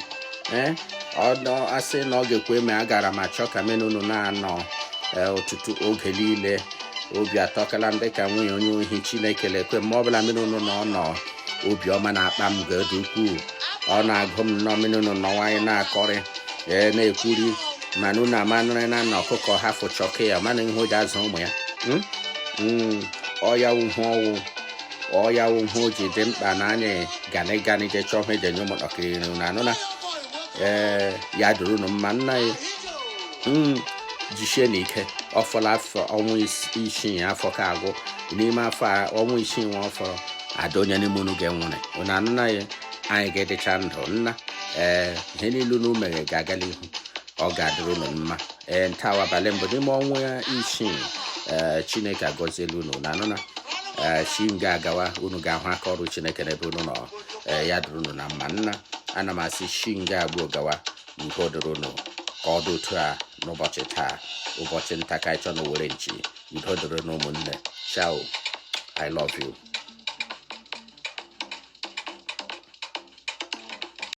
Ee, ọ asị na ọ ga-ekwe ma agara m achọ ka mena unu na-anọ ọtụtụ oge niile. Obi atọkala m dịka nwunye onye ohi. Chineke lekwe ma ọ bụla mena unu nọ nọ, obiọma na-akpa m ga dị ukwuu. Ọ na-agụ m nnọọ mena unu nọ nwanyị na-akọrị, ee, na-ekwuri. Mana unu amanụrị na na ọkụkọ ha fụchọkị ya mana ihe o ji azụ ụmụ ya. Ọya wuhu ọwụ, ọya wuhu o ji dị mkpa na anyị gani gani je chọọ ihe eji enye ụmụntakịrị nri. Unu anụ na? Ee, ya dịrị unu mma, nna ya. Jisie n'ike. Ọ fọrọ afọ ọnwa 6, afọ ka agwụ. N'ime afọ a, ọnwa 6 nwa ọ fọrọ, ada onye n'ime unu ga-enwere. Unu anụ na ya? Anyị ga-edịcha ndụ, nna. Ee, ihe niile unu mere ga-aga n'ihu, ọ ga-adịrị unu mma. Ee, ntaa abalị mbụ n'ime ọnwa 6. Ee, Chineke agọziela unu. Unu anụ na? Ee, chi m ga-agawa, unu ga-ahụ aka ọrụ Chineke n'ebe unu nọ. Ee, ya dịrị unu na mma, nna. Ana m asị chi nga agbuo gawa, udo dịrị unu. Ka ọ dị otu a n'ụbọchị taa, ụbọchị nta ka anyị chọ na were nchi. Udo dịrị unu, ụmụnne. Ciao, I love you.